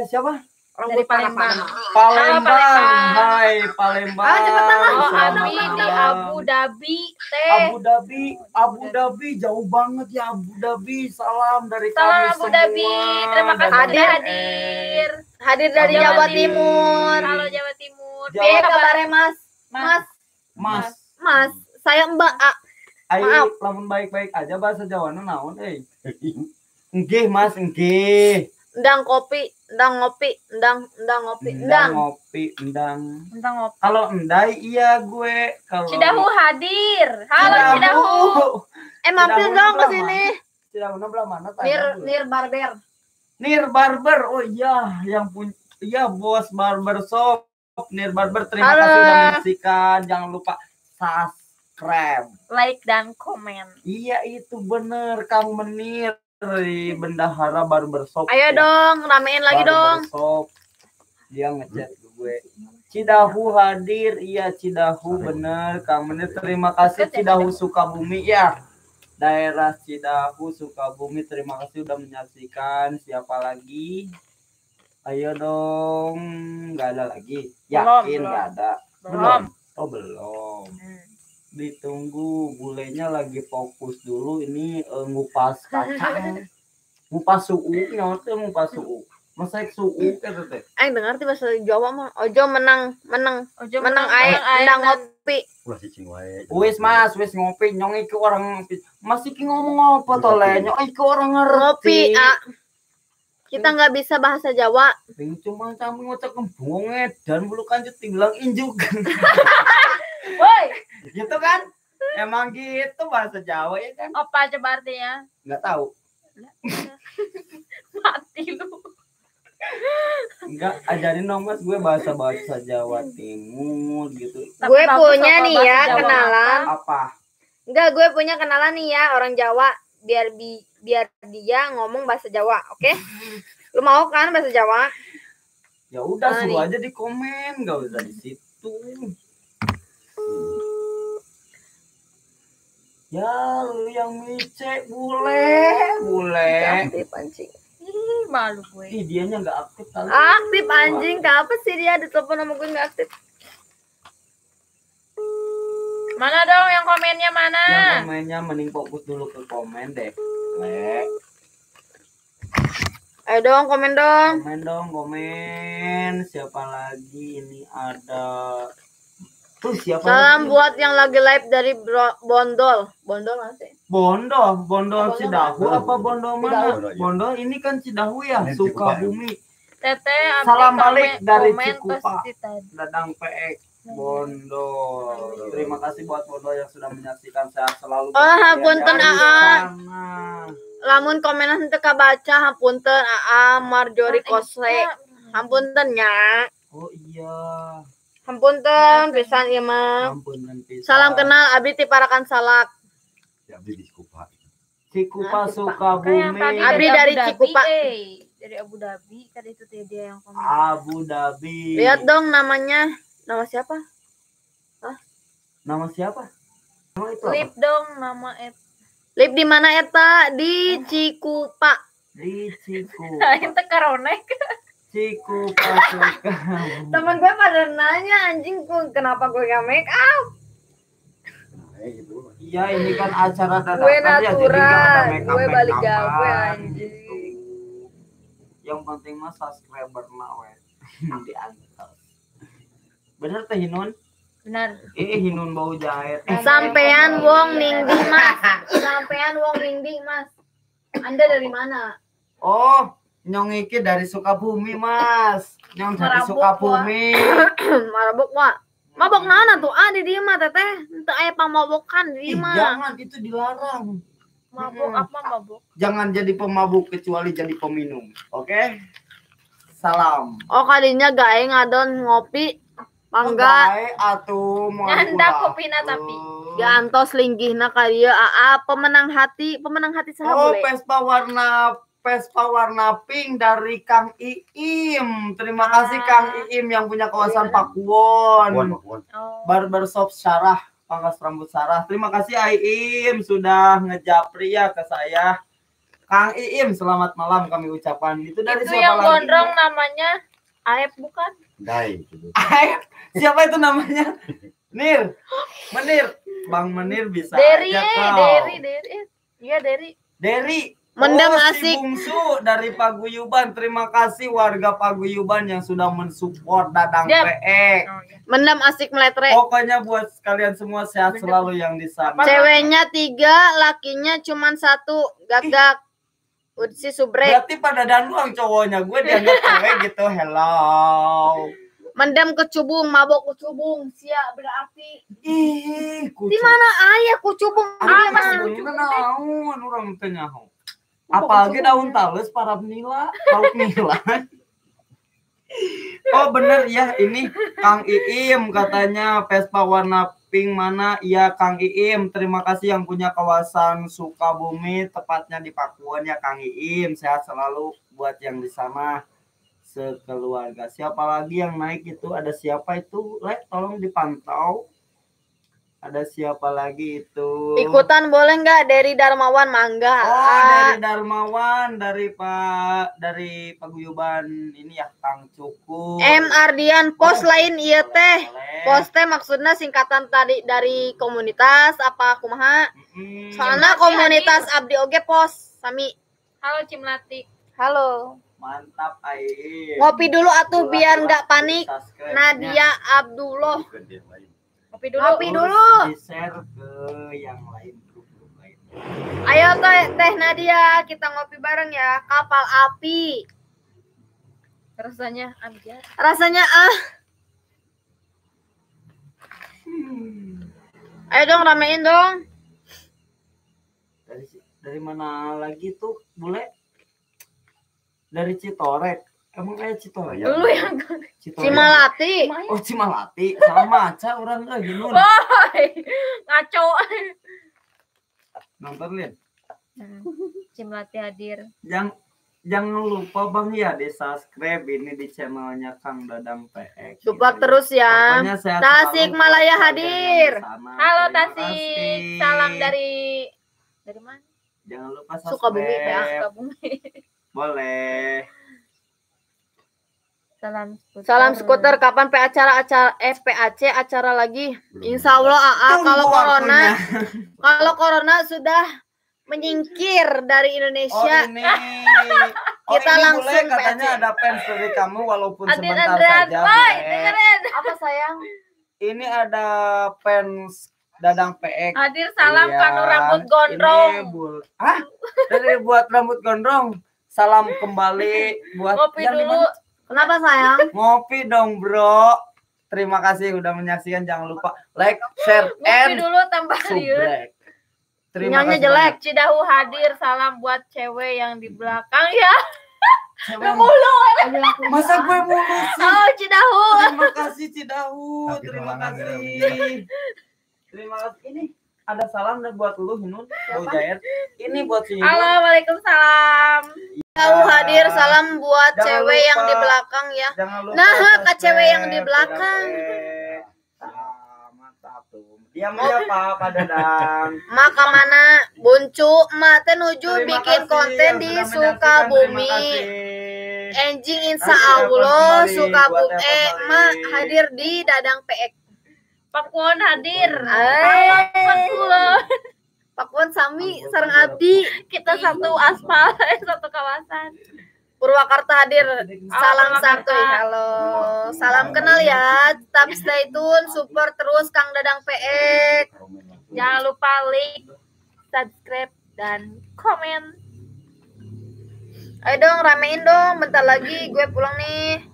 siapa? Orang dari Palembang. Palembang. Hai Palembang. Ah, cepetan lah. Oh, Abi di Abu Dhabi teh. Abu Dhabi, Abu Dhabi jauh banget ya Abu Dhabi. Salam dari Salam kami Abu Dhabi. Terima kasih sudah hadir. Hadir dari Jawa Timur. Halo Jawa Timur. Piye kabare Mas? Mas. Mas. Mas, saya Mbak A. Ayo, lamun baik-baik aja bahasa Jawana naon euy. Nggih, Mas, nggih. Endang kopi, endang ngopi, endang endang ngopi, endang ngopi, endang. Endang ngopi. Kalau endai iya gue. Kalau Cidahu hadir. Halo Cidahu. Mampir dong ke sini. Cidahu belah mana? Nir Barber. Nir Barber. Oh iya, yang punya iya bos barber shop Nir Barber. Terima kasih sudah menyaksikan. Jangan lupa subscribe, like dan komen. Iya itu bener Kang Menir. Dari bendahara barbershop. Ayo ya dong, ramein lagi dong. Barbershop. Dia ngechat gue. Cidahu hadir, iya Cidahu bener Kang Menir. Terima kasih Cidahu Sukabumi ya. Daerah Cidahu Sukabumi, terima kasih udah menyaksikan. Siapa lagi? Ayo dong, nggak ada lagi. Yakin nggak ada? Belum. Oh belum. Ditunggu, bulenya lagi fokus dulu ini ngupas kacang, ngupas suu, nyawa ngupas suu, masak suu gitu teh. Aing dengar ti bahasa Jawa mah, ojo menang, menang, ojo menang ae, endang ngopi. Wis Mas, wis ngopi, nyong iki orang ngopi. Mas iki ngomong apa to le? Nyong iki orang ngerti. Ngopi, a. Kita nggak bisa bahasa Jawa. Cuma kami ngocok kembung edan bulu kancut dibilang injuk. Woi, gitu kan? Emang gitu bahasa Jawa ya kan? Apa coba artinya? Nggak tahu. Mati lu. Enggak, ajarin dong Mas gue bahasa-bahasa Jawa Timur gitu. Tapi Gue bagus punya apa nih bahasa ya Jawa kenalan. Apa? Enggak, gue punya kenalan nih ya orang Jawa. Biar biar dia ngomong bahasa Jawa, oke? Lu mau kan bahasa Jawa? Ya udah Mana suruh nih? aja di komen, nggak usah di situ. Ya lu yang mice bule, bule. Aktif anjing. Ih, malu gue. Ih, dianya nggak aktif kali. Aktif anjing, kenapa sih dia ditelepon sama gue nggak aktif? Mana dong yang komennya mana? Yang komennya mending fokus dulu ke komen deh. Le. Ayo dong komen dong. Komen dong, komen. Siapa lagi ini ada? Tuh siapa? Salam lagi? buat yang lagi live dari Bondol. Bondol masih? Bondol, Bondol Cidahu apa Bondol mana? Cidahu. Bondol ini kan Cidahu ya, Ini Sukabumi. Teteh, salam balik dari Cikupa. Dadang Dadang PX Bondol. Terima kasih buat Bondol yang sudah menyaksikan, sehat selalu. Oh, hapunten Aa. Lamun komenan teu kabaca hapunten Aa Marjorie Kose. Hapunten nya. Oh iya. Hapunten pisan ieu mah. Hapunten pisan. Salam kenal abdi ti Parakan Salak. Ya abdi di Cikupa. Cikupa Sukabumi. Abdi dari Cikupa. Dari Abu Dhabi tadi itu dia yang komen. Abu Dhabi. Lihat dong namanya. Nama siapa? Hah? Nama siapa? Nama itu apa? Lip dong nama et. Lip di mana eta? Di Cikupa. Di Cikupa. Itu karonek. Cikupa Sukabumi. Temen gue pada nanya anjing kenapa gue gak make up? Iya ini kan acara dadakan gue natural, ya, jadi gak ada make up, gue balik gawe anjing. Gitu. Yang penting mah subscriber mah we di atas. Bener teh Hinun? Benar. Hinun bau jahe. Sampean wong ning di Mas. Sampean wong ning di Mas. Anda dari mana? Oh, nyong iki dari Sukabumi, Mas. Nyong dari Sukabumi. Marabok, Wak. Mabok naon atuh ah di dieu mah teteh. Henteu aya pamabokan di dieu mah. Jangan, itu dilarang. Mabok apa mabok? Jangan jadi pemabuk kecuali jadi peminum. Oke? Okay? Salam. Oh, kadinya gae ngadon ngopi. Mangga. Gae atuh moal nyanda kopina tapi. Gantos linggihna ka dieu aa pemenang hati saha oh, boleh? Vespa warna pink dari Kang Iim. Terima kasih Kang Iim yang punya kawasan Pakuwon. Oh. Barbershop Sarah, pangkas rambut Sarah. Terima kasih Iim sudah ngejapri ya ke saya. Kang Iim, selamat malam kami ucapkan. Itu dari itu siapa yang lagi? Gondrong namanya Aep bukan? Dai. Gitu. Aep. Siapa itu namanya? Nir. Menir. Bang Menir bisa Deri, aja kau. Deri. Iya, Deri. Deri. Mendem oh, asik. Si bungsu dari Paguyuban. Terima kasih warga Paguyuban yang sudah mensupport Dadang PX. Oh, iya. Mendem asik meletre. Pokoknya buat kalian semua sehat selalu yang di sana. Ceweknya 3, lakinya cuma 1. Gagak. Udsi subrek. Berarti pada danuang cowoknya. Gue dianggap cewek gitu. Hello. Mendem kecubung, mabok kecubung. Sia berarti. Ih, di mana ayah kucubung? Apa sih kucubung? Naon urang teh nyaho. Apalagi daun talus para nila, lauk nila. Oh bener ya ini Kang Iim katanya Vespa warna pink mana? Iya Kang Iim, terima kasih yang punya kawasan Sukabumi, tepatnya di Pakuwon ya Kang Iim. Sehat selalu buat yang di sana sekeluarga. Siapa lagi yang naik itu? Ada siapa itu? Le, tolong dipantau. Ada siapa lagi itu? Ikutan boleh nggak dari Darmawan mangga? Oh, dari Darmawan, dari Paguyuban ini ya Kang Cukup. M Ardian pos lain iya teh. Pos teh maksudnya singkatan tadi dari komunitas apa kumaha? Soalnya komunitas abdi oge pos sami. Halo Cimlati. Halo. Mantap Aim. Ngopi dulu atuh biar nggak panik. Nadia Abdullah. Ngopi dulu. Ngopi dulu. Di-share ke yang lain, grup-grup lain. Ayo teh Nadia, kita ngopi bareng ya. Kapal api. Rasanya ambiar. Rasanya ah. Ayo dong ramein dong. Dari mana lagi tuh, Bule? Dari Citorek. Emang kayak Citorek? Lu yang Citorek. Cimalati. Oh, Cimalati. Sama aja orang lagi nun. Woi, ngaco. Nonton, Lin. Cimalati hadir. Jangan lupa Bang ya di subscribe ini di channelnya Kang Dadang PX. Support gitu. Terus ya. Tasik Malaya hadir. Halo Tasik. Salam dari mana? Jangan lupa subscribe. Sukabumi ya. Sukabumi. Boleh. Salam skuter. Salam skuter. Kapan PAC acara lagi? Insya Allah AA kalau corona kalau corona sudah menyingkir dari Indonesia. Oh ini. Oh, Kita ini langsung boleh katanya PAC. Ada fans dari kamu walaupun Adin sebentar Andrean, saja. woi, Bule. dengerin. Apa sayang? Ini ada fans Dadang PX. Hadir salam Iya. kanu rambut gondrong. Ini Hah? Dari buat rambut gondrong. Salam kembali buat Ngopi yang di dulu. mana? Kenapa sayang? Ngopi dong, Bro. Terima kasih udah menyaksikan. Jangan lupa like, share, Ngopi and dulu tambah liur. subrek. Terima Sinyalnya kasih jelek. Cidahu hadir, salam buat cewek yang di belakang ya. banyak. Mulu. Masa gue mulu sih? Oh, Cidahu. Terima kasih Cidahu, Tapi terima ruangan kasih. Terima kasih. Ini ada salam dan buat lu Hinun, Bau Jair. Ini buat si Hinun. Halo, waalaikumsalam. Tahu hadir salam buat Jangan cewek yang lupa. di belakang ya. Jangan lupa Nah, subscribe, ke cewek yang di belakang. Dadang. Ah, mantap tuh. Diam aja Pak, Pak Dadang. Mak ka mana? Buncu, mak teh nuju Terima bikin kasih konten yang di sudah menyaksikan. Sukabumi. Terima kasih. Enjing insya Nanti telepon Allah kembali, Sukabumi. gua telepon Mak balik. hadir di Dadang PX. Pakuwon hadir. Eh. Pakuwon. Pakuan sami sareng abdi. Kita satu aspal, satu kawasan. Purwakarta hadir. Salam Purwakarta. santuy. Halo. Salam kenal ya. Tetap stay tune, support terus Kang Dadang PX. Jangan lupa like, subscribe, dan komen. Ayo dong ramein dong, bentar lagi gue pulang nih.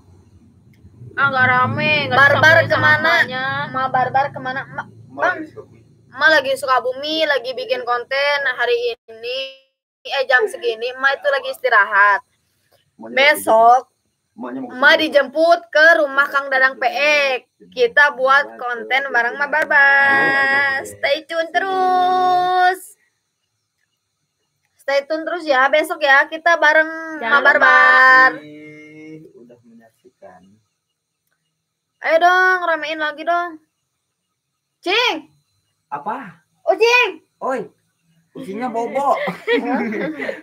Ah, nggak rame. Nggak Barbar disambungin sama kemana? emaknya. Ma barbar kemana? Ma, Bang, Ma lagi Sukabumi, lagi bikin konten hari ini. Jam segini, Ma itu lagi istirahat. Besok Ma dijemput ke rumah Kang Dadang PX. Kita buat konten bareng Ma Barbar. Stay tune terus. Stay tune terus ya besok ya kita bareng Jangan Ma lupa. Barbar. Udah menyaksikan. Ayo dong, ramein lagi dong. Cing, Apa? Ucing. Oi, ucingnya bobo.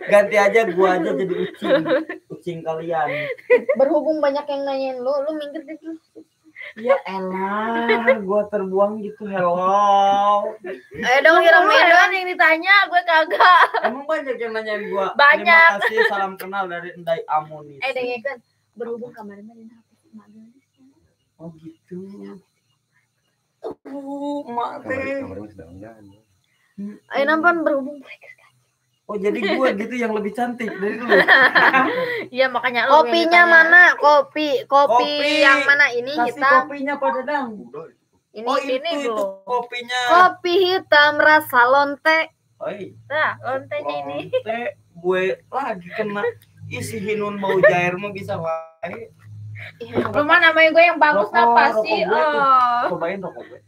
Ganti aja gua aja jadi ucing. Ucing kalian. Berhubung banyak yang nanyain lu, lu minggir deh lu. Ya elah, gua terbuang gitu. Hello. Ayo dong, Lu ramein dong. heran yang ditanya, gue kagak. Emang banyak yang nanyain gua. Banyak. Terima kasih, salam kenal dari Endai Amunis. Dengerin. Berhubung kemarin mah dina HP emak gelis. Oh gitu. Emak teh. Ayo nampan berhubung. Oh jadi gua gitu yang lebih cantik dari lu. Iya, makanya lu yang Kopinya ditanya. mana? Kopi, kopi, Kopi. yang mana ini Kasih hitam? kopinya Pak Dadang. Ini Oh itu ini itu belum. kopinya. kopi hitam rasa lonte. Oi. Nah, lontenya ini. Lonte gue lagi kena isi Hinun bau jair mah bisa wae. Lu mah namanya gue yang bagus Rokok, apa rokok sih? gue tuh. Oh. Cobain rokok gue.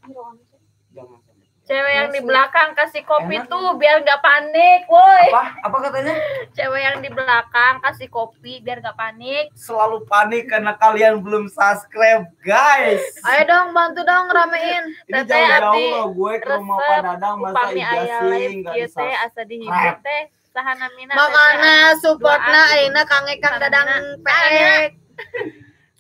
Jangan sampai. Cewek yang di belakang kasih kopi Enak. tuh biar nggak panik, woi. Apa? Apa katanya? Cewek yang di belakang kasih kopi biar nggak panik. Selalu panik karena kalian belum subscribe, guys. Ayo dong, bantu dong ramein. Ini Teteh jauh-jauh abdi loh gue ke rumah resep Pak Dadang masa upami iya aya sih live nggak kieu teh di-subscribe. asa dihibur teh saha namina Makana supportna ayeuna Kang Kang Dadang PX.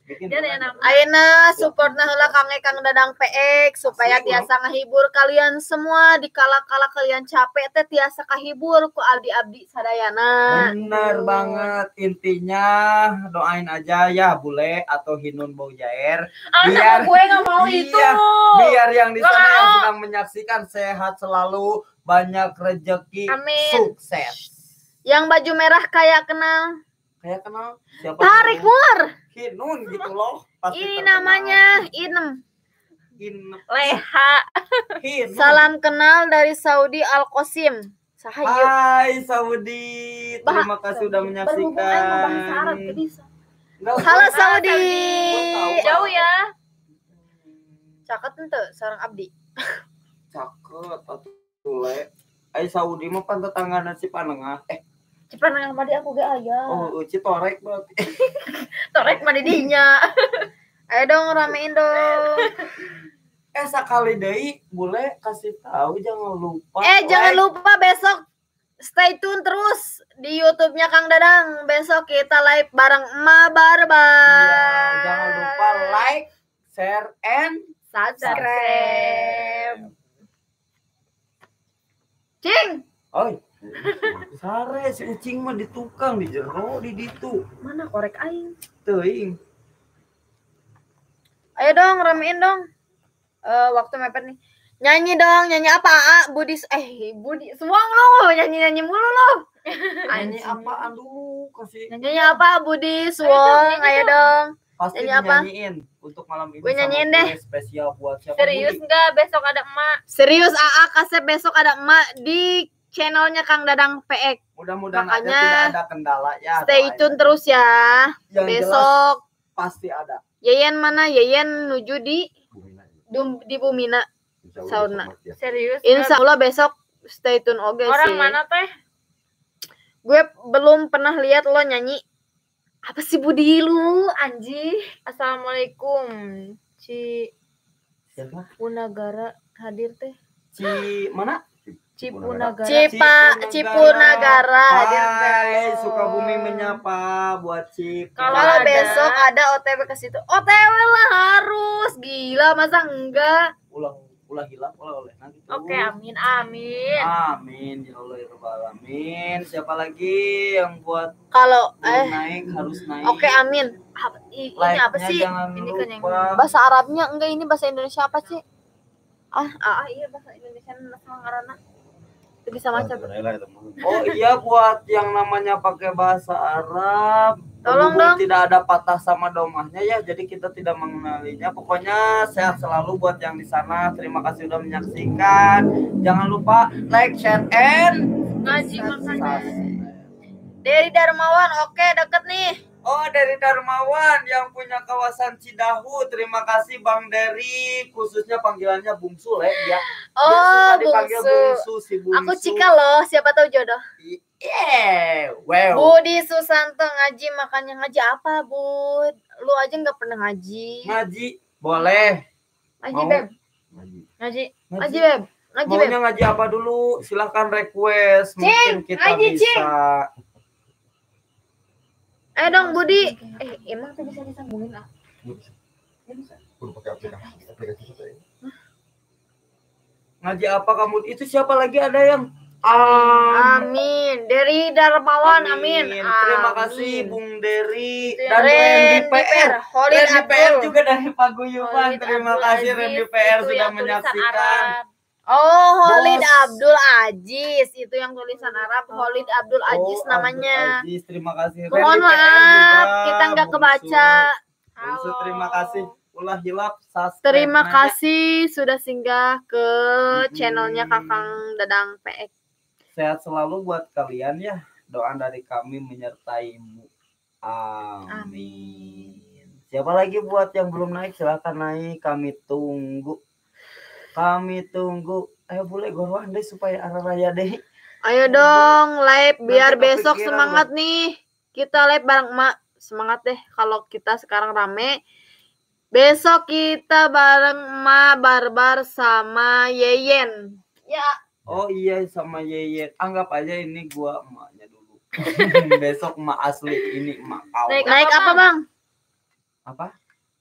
Bikin Dia ada nama. Ayeuna supportna heula Kang Kang Dadang PX supaya Asli, tiasa ngahibur kalian semua di kala-kala kalian capek teh tiasa kahibur ku abdi-abdi sadayana. Bener banget, intinya doain aja ya bule atau Hinun Bau Jair Ah, Biar- sama gue nggak mau Iya, itu. biar yang di Nggak sana yang mau. sedang menyaksikan sehat selalu, banyak rejeki, Amin. sukses. Yang baju merah kayak kenal. Kayak kenal siapa? Tarik namanya? mur. Hinun gitu loh. Pasti Ini terkenal. namanya Inem. Leha. Hinun. Salam kenal dari Saudi Al Qasim. Sahayu. Hai Saudi, terima kasih udah Berhubung aing mah bahasa Arab menyaksikan. teu bisa. Nggak, Halo gue- Saudi. Gua tahu. Jauh ya. Caket henteu sareng abdi. Cakep atuh le. Ai Saudi mah pan tetanggana Cipanengah. Cipanengah mah di aku ge aya. Oh, Citorek berarti. Torek mah di dinya. Ayo dong ramein dong. Sekali deui boleh kasih tahu jangan lupa. Jangan like. lupa besok stay tune terus di YouTube-nya Kang Dadang. Besok kita live bareng Emak Barbar. Iya, jangan lupa like, share, and subscribe. Cing. Oi. Sare si ucing mah di tukang di jero di ditu. Mana korek aing? Teuing. Ayo dong ramein dong. Waktu mepet nih. Nyanyi dong, nyanyi apa? A? Budi Budi suang lo, nyanyi-nyanyi mulu lo. Nyanyi apaan dulu kasih. Nyanyi apa Budi Suwong? Ayo dong. Pasti nyanyi apa? Nyanyiin untuk malam ini. Gue nyanyiin deh. Spesial buat siapa? Serius enggak besok ada emak? Serius AA kasep besok ada emak di channelnya Kang Dadang PX. Mudah-mudahan makanya aja tidak ada kendala ya. Stay tune terus ya. Yang besok pasti ada. Yeyen mana? Yeyen nuju di Bumina. Sauna. Serius? Insya Allah besok stay tune oke sih. Orang mana teh? Gue belum pernah lihat lo nyanyi. Apa sih Budi lu, anji? Assalamualaikum. Siapa? Cipunagara hadir teh. Ci mana? Cipunagara. Cipunagara hadir teh. Sukabumi menyapa buat Cip. Kalau besok ada OTW ke situ. OTW lah harus. Gila masa enggak? Ulah hilang, ulah oleh nanti. Oke, amin, amin. Amin ya Allah ya Rabbal alamin. Siapa lagi yang buat kalau naik harus naik. Oke, amin. Ini apa sih? Ini kan yang bahasa Arabnya enggak, ini bahasa Indonesia apa sih? Iya bahasa Indonesia sama ngaranna. Itu bisa maca. Oh iya, buat yang namanya pakai bahasa Arab. Tolong dong. Tidak ada patah sama domahnya ya, jadi kita tidak mengenalinya. Pokoknya sehat selalu buat yang di sana. Terima kasih sudah menyaksikan. Jangan lupa like, share, and ngaji makannya. Dari Darmawan, oke deket nih. Oh, dari Darmawan yang punya kawasan Cidahu. Terima kasih Bang Dery, khususnya panggilannya Bungsu le ya. Oh, dia suka dipanggil Bungsu. Bungsu si Bungsu. Aku Cika loh, siapa tahu jodoh. Yeah, wow. Budi Susanto ngaji, makanya ngaji apa, Bud? Lu aja nggak pernah ngaji. Ngaji boleh. Ngaji, Beb. Ngaji. Ngaji, Beb. Ngaji, Beb. Maunya ngaji apa dulu? Silahkan request. Mungkin Cing, kita ngaji, bisa. Cing. Ayo dong Budi. Emang tuh bisa disambungin ah? Bisa. Udah pakai aplikasi saya. Ngaji apa kamu? Itu siapa lagi ada yang Amin. Dari Darmawan, amin. Terima kasih Bung Dery dan Randy Randy PR. Holid Randy PR juga dari Paguyuban. Terima kasih Randy PR sudah menyaksikan. Oh, Holid Abdul Aziz itu yang tulisan Arab, Holid Abdul Aziz namanya. Abdul Aziz, terima kasih. Mohon maaf, kita nggak kebaca. Bungsu, terima kasih. Ulah hilap, subscribe. Terima kasih sudah singgah ke channelnya Kakang Dadang PX. Sehat selalu buat kalian ya. Doa dari kami menyertaimu. Amin. Siapa lagi buat yang belum naik, silahkan naik. Kami tunggu. Kami tunggu. Ayo boleh goruan deh supaya arah raya deh. Ayo dong live biar nanti besok semangat dong. Nih. Kita live bareng emak. Semangat deh kalau kita sekarang rame. Besok kita bareng emak barbar sama Yeyen. Ya. Oh iya sama Yeyen. Anggap aja ini gua emaknya dulu. Besok emak asli, ini emak kau. Naik apa, Bang? Apa?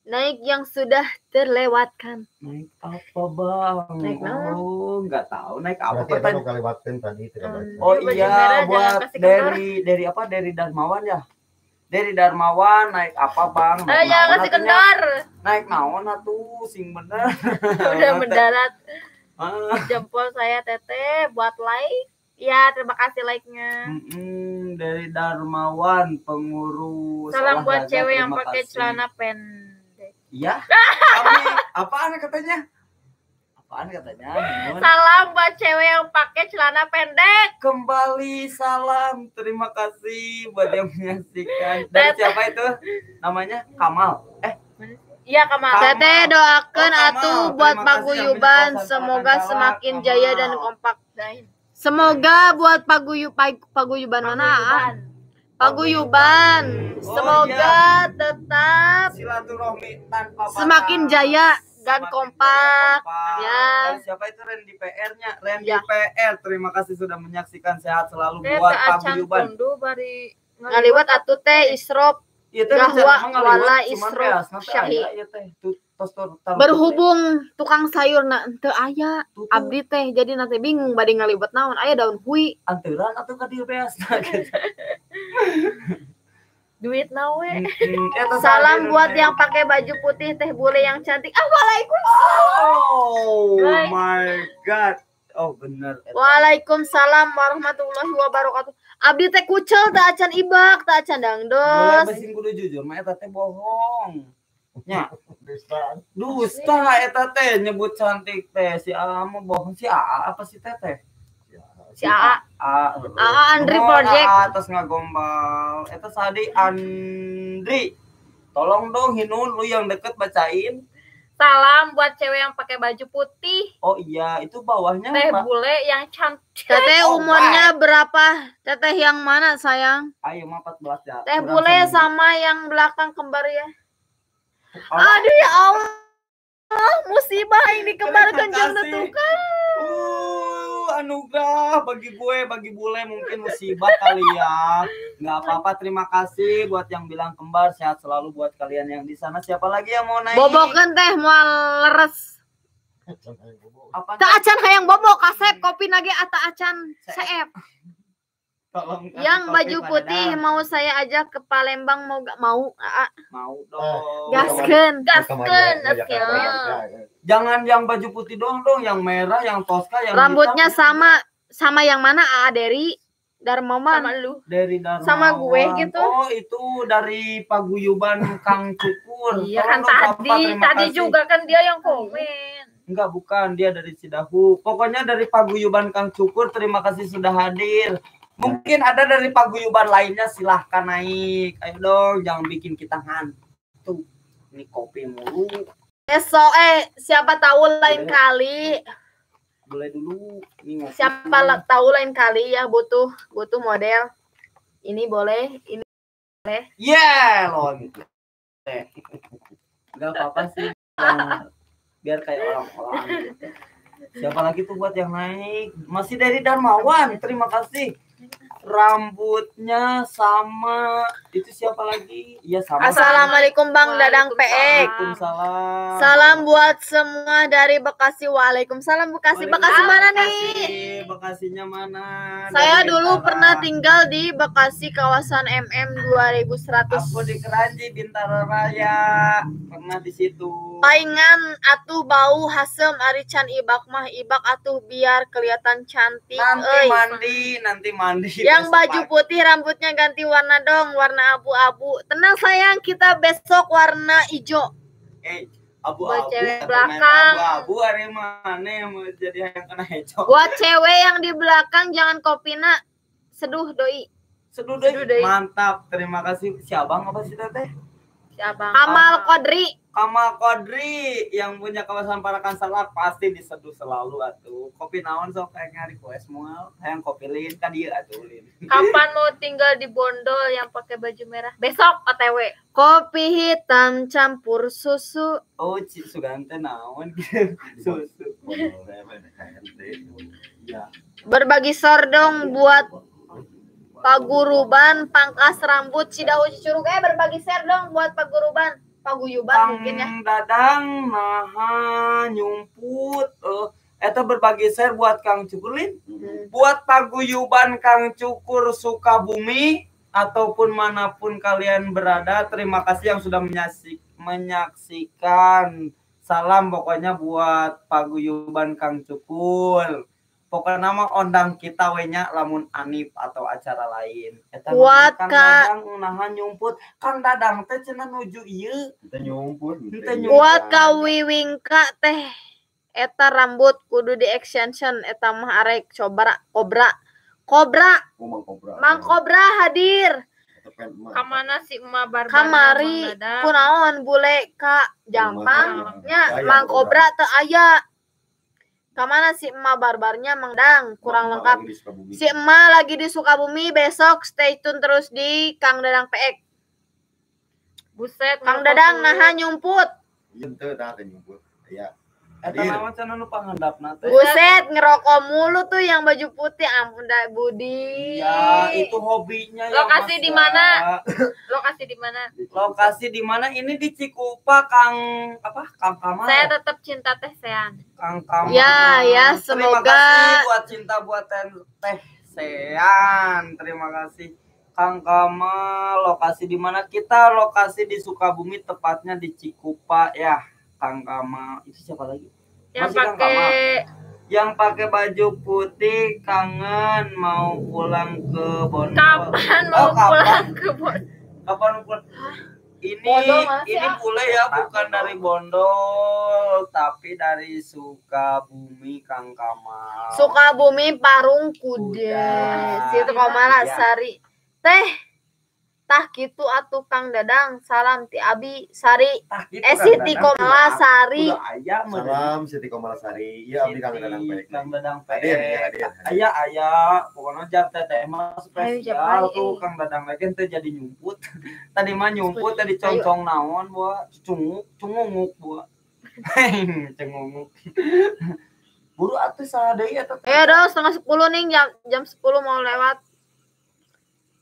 Naik yang sudah terlewatkan. Naik apa, Bang? Naik naon? Oh, nggak tahu naik apa. Berarti ada kelewatkan tadi tidak baca. Oh iya, buat dari apa? Dari Darmawan ya. Dari Darmawan naik apa, Bang? Naik jangan kasih kendor. Naik naon atuh sing bener. Udah mendarat. Jempol saya Teteh buat like. Ya, terima kasih like-nya. Dari Darmawan pengurus. Salam buat cewek yang pakai celana pendek. Iya. Kami apaan katanya? Apaan katanya? Salam buat cewek yang pakai celana pendek. Kembali salam. Terima kasih buat yang menyaksikan. Dari siapa itu? Namanya Kamal. Iya Kamal. Teteh doakan atuh buat paguyuban semoga semakin jaya dan kompak. Semoga buat paguyuban mana? Paguyuban semoga tetap silaturahmi tanpa batas, semakin jaya dan semakin kompak. Ya. Siapa itu Randy PR-nya? Randy ya. PR, terima kasih sudah menyaksikan, sehat selalu buat paguyuban. Ngaliwat atuh teh isrop. Ieu teh Gahwa wala isrop syahi. Tos Berhubung tukang sayur na teu aya, abdi teh jadi nanti bingung bade ngaliwet naon, aya daun hui. Anteuran atuh ka dieu beasna gitu. Duit nawe. Salam buat yang pakai baju putih teh bule yang cantik. Ah, waalaikumsalam. Oh my god. Oh bener. Waalaikumsalam warahmatullahi wabarakatuh. Abdi teh kucel teh acan ibak, teh acan dangdos. Boleh sing kudu jujur mah eta teh bohong. Nya. Dusta eta teh nyebut cantik teh si A mah bohong si A apa si Teteh? Si A. A. A Andri Project. Atas ngagombal. Eta sadi Andri. Tolong dong Hinun lu yang deket bacain. Salam buat cewek yang pakai baju putih. Oh iya, itu bawahnya teh bule yang cantik. Teteh umurnya berapa? Teteh yang mana sayang? Ayo mah 14 ya. Teh bule sama yang belakang kembar ya. Oh. Aduh ya Allah, musibah ini kembar kenjeng tukang. Anugerah bagi gue, bagi bule mungkin musibah kali ya. Nggak apa-apa, terima kasih buat yang bilang kembar, sehat selalu buat kalian yang di sana. Siapa lagi yang mau naik? Bobokeun teh moal leres. Apa? Teu acan hayang bobo kasep kopi nage ata acan seep. Tolong yang baju putih mau saya ajak ke Palembang mau gak mau? Mau dong. Gaskeun, gaskeun. Jangan yang baju putih doang dong, yang merah, yang toska, yang rambutnya hitam. Sama yang mana? A dari Darmawan. Sama lu. Dari Darmawan. Sama gue gitu. Oh, itu dari Paguyuban Kang Cukur. Iya kan tadi juga kan dia yang komen. Enggak, bukan, dia dari Cidahu. Pokoknya dari Paguyuban Kang Cukur, terima kasih sudah hadir. Mungkin ada dari paguyuban lainnya, silahkan naik. Ayo dong, jangan bikin kita ngantuk. Ini kopi mulu. Besok siapa tahu lain kali. Boleh dulu. Ini ngopi. Siapa tahu lain kali ya butuh model. Ini boleh, ini boleh. Yeah, loh. Enggak apa-apa sih. Biar kayak orang-orang gitu. Siapa lagi tuh buat yang naik? Masih dari Darmawan, terima kasih. Rambutnya sama itu siapa lagi? Iya sama. Assalamualaikum Bang Dadang PX. Waalaikumsalam. Salam buat semua dari Bekasi. Waalaikumsalam Bekasi. Bekasi mana nih? Bekasinya mana? Saya dari dulu pernah tinggal di Bekasi kawasan MM 2100. Aku di Keranji Bintaro Raya. Pernah di situ. Paingan atuh bau hasem ari can ibak mah ibak atuh biar kelihatan cantik. Nanti mandi, nanti mandi. Yang baju putih rambutnya ganti warna dong, warna abu-abu. Tenang sayang, kita besok warna hijau. Abu-abu. Buat cewek belakang. Abu-abu hari mana yang mau jadi yang kena hijau. Buat cewek yang di belakang jangan kopina, seduh doi. Seduh doi. Mantap, terima kasih. Si abang apa sih teteh? Si abang. Kamal Kodri. Kamal Kodri yang punya kawasan Parakan Salak pasti diseduh selalu atuh. Kopi naon sok kayak nyari request moal, hayang kopi lin ka dieu atuh lin. Kapan mau tinggal di Bondol yang pakai baju merah? Besok OTW. Kopi hitam campur susu. Oh, Ci Sugante naon susu. Ya. Berbagi sordong buat Paguruban pangkas rambut Cidahu Cicurug. Berbagi share dong buat Paguruban. Paguyuban mungkin ya. Kang Dadang naha nyumput eta berbagi share buat Kang Cukur lin. Buat Paguyuban Kang Cukur Sukabumi ataupun manapun kalian berada, terima kasih yang sudah menyaksikan. Salam pokoknya buat Paguyuban Kang Cukur. Pokoknya nama ondang kita wenya lamun anip atau acara lain. Eta buat Kang Dadang naha nyumput. Kang Dadang teh cenah nuju ieu. Teu nyumput. Buat ka Wiwingka teh eta rambut kudu di extension eta mah arek coba kobra. Kobra. Oh, Mang Kobra. Mang Kobra hadir. Kamana si Emak Barbara? Kamari kunaon bule ka Jampang nya Mang Kobra teu aya. Kamana si Emak Barbarnya Mang Dang kurang lengkap. Si Emak lagi di Sukabumi, besok stay tune terus di Kang Dadang PX. Buset, Kang Dadang naha nyumput. Iya teu tah teh nyumput. Iya. Eta naon cenah nu panghandapna teh? Buset, ngerokok mulu tuh yang baju putih. Ampun dah Budi. Ya, itu hobinya ya. Lokasi Mas, di mana? ya. Lokasi di mana? Lokasi di mana? Ini di Cikupa, Kang apa? Kang Kamal. Saya tetap cinta Teh Sean. Kang Kamal. Ya, ya, Terima semoga- kasih buat cinta buat Teh Sean. Terima kasih. Kang Kamal, lokasi di mana kita? Lokasi di Sukabumi, tepatnya di Cikupa ya. Kang Kamal. Itu siapa lagi? Yang Masih Kang pakai Yang pakai baju putih kangen mau pulang ke Bondol. kapan mau Oh, kapan? pulang ke Bondol? Kapan pulang? Ini Bondol mana sih, ini ah? bule ya, bukan dari Bondol, tapi dari Sukabumi Kang Kamal. Sukabumi Parung Kuda. Kuda. Situ Komala Ya. Sari. Teh. Tah kitu atuh Kang Dadang. Salam ti Abi Sari. Tah, gitu, Eh Kang Siti Dadang. Komala Sari. Udah aya meureun. Salam Siti Komalasari. Iya abdi Kang Dadang Siti, Pek. Kang Dadang Pek. Hadir, ya, hadir. Aya aya, pokoknya jam teteh mah spesial Ayo, tuh Kang Dadang lagi teh jadi nyumput. Tadi mah nyumput, tadi concong naon buah, cunguk, cungunguk buah. Cengunguk. Buru atuh saha deui eta teh? Ayo dong 9:30 nih jam 10 mau lewat.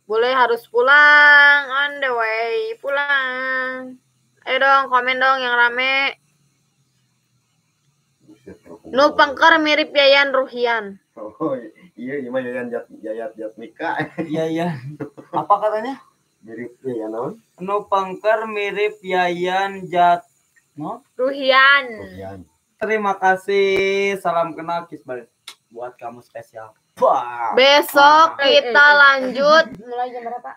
Boleh harus pulang, on the way pulang. Ayo dong komen dong yang rame. Buset, ngerokok. Nu pengker mirip Yayan Ruhian. Oh, iya, iya mah Yayan Yayat Jatmika. Iya iya. Apa katanya? Mirip Yayan naon? Nu pengker mirip Yayan Jat. No? Ruhian. Ruhian. Terima kasih. Salam kenal Kisbal. Buat kamu spesial. Bah. Besok Ah. kita lanjut mulai jam berapa?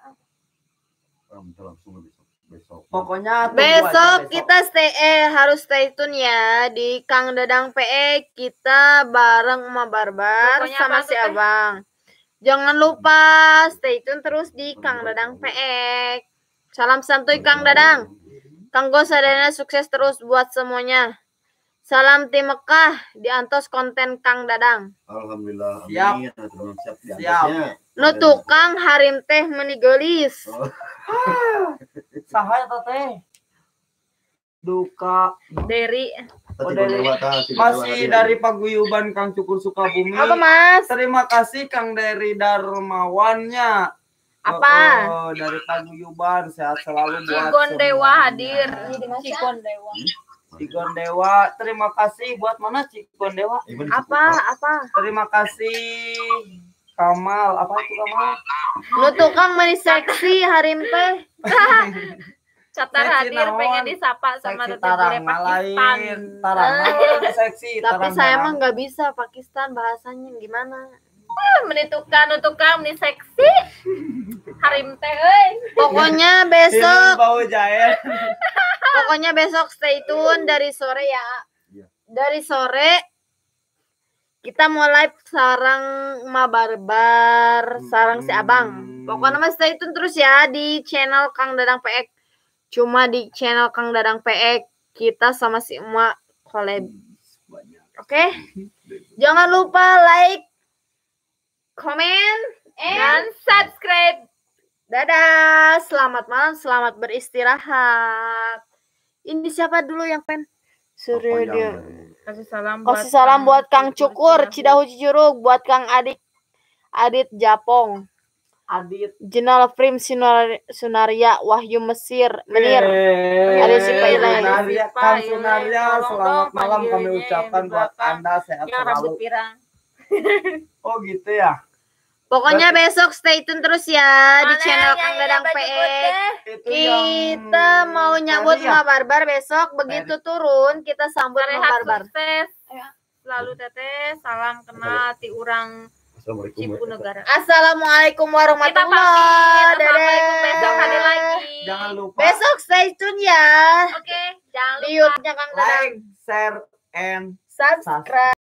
Langsung besok. Pokoknya tunggu aja Besok kita stay harus stay tune ya di Kang Dadang PE kita bareng sama Barbar Pokoknya sama apa si tuh, Teh? Abang. Jangan lupa stay tune terus di Kang Dadang PE. Salam santuy Kang Dadang. Kang Go Sadana sukses terus buat semuanya. Salam tim Mekah di antos konten Kang Dadang. Alhamdulillah. Siap. Amin. Atur nuhun, siap di Siap. atasnya. Nu tukang harim teh meni geulis. Oh, Saha eta teh? Duka Derry. tadi Oh, dari- Gondewa, tah, si Gondewa masih tadi. dari paguyuban Kang Cukur Sukabumi. Apa Mas? Terima kasih Kang Dery Darmawannya. Apa? Oh, dari paguyuban sehat selalu buat Cigon Dewa semuanya. hadir. Cigon Dewa. Cigon Dewa, terima kasih buat mana Cigon Dewa? Ibu di Apa? Cikupa. Apa? Terima kasih Kamal, apa itu Kamal? Nu tukang meni seksi harim teh. Catar Seksi hadir naon? pengen disapa sama Seksi teteh bule tarang Pakistan. lain, tarang seksi. Tapi tarang saya barang. mah nggak bisa Pakistan bahasanya gimana. Meni tukang, nu tukang meni seksi. Harim teh euy. Pokoknya Ini besok, bau jahe. pokoknya besok stay tune dari sore ya. Iya. Dari sore kita mau live sarang Ma Barbar, sarang si Abang. Pokoknya mah stay tune terus ya di channel Kang Dadang PX. Cuma di channel Kang Dadang PX kita sama si Emak collab. Banyak. Oke? Jangan lupa like, comment, and Dan subscribe. Dadah, selamat malam, selamat beristirahat. Ini siapa dulu yang pen? Surya Apa dia. yang- Kasih salam buat Kasih salam buat Kang Cukur, Cidahu Cicurug, buat Kang Adik, Adit Japong, Adit. Jenal Prim Sunaria, Wahyu Mesir, Menir. Ada si Pak Ilai. Sunaria, Pak Kang Ilai, Sunaria, tolong selamat dong malam kami panggilnya ucapkan yang di buat belakang. Anda sehat Yang rambut selalu. pirang. Oh gitu ya. Pokoknya besok stay tune terus ya di Mana channel yang Kang nyanyi Dadang baju PE. putih? Itu yang Kita mau nyambut Tadi ya? Ma Barbar besok, begitu turun kita sambut Ma Sarehat Barbar. sukses. Selalu teteh, salam kenal ti urang Assalamualaikum. Cipunegara. Assalamualaikum Kita warahmatullahi pamit. Assalamualaikum besok hadir Dadah. lagi. Jangan lupa Besok stay tune ya Oke, jangan di lupa YouTube-nya Kang Dadang. like, share, and Subscribe.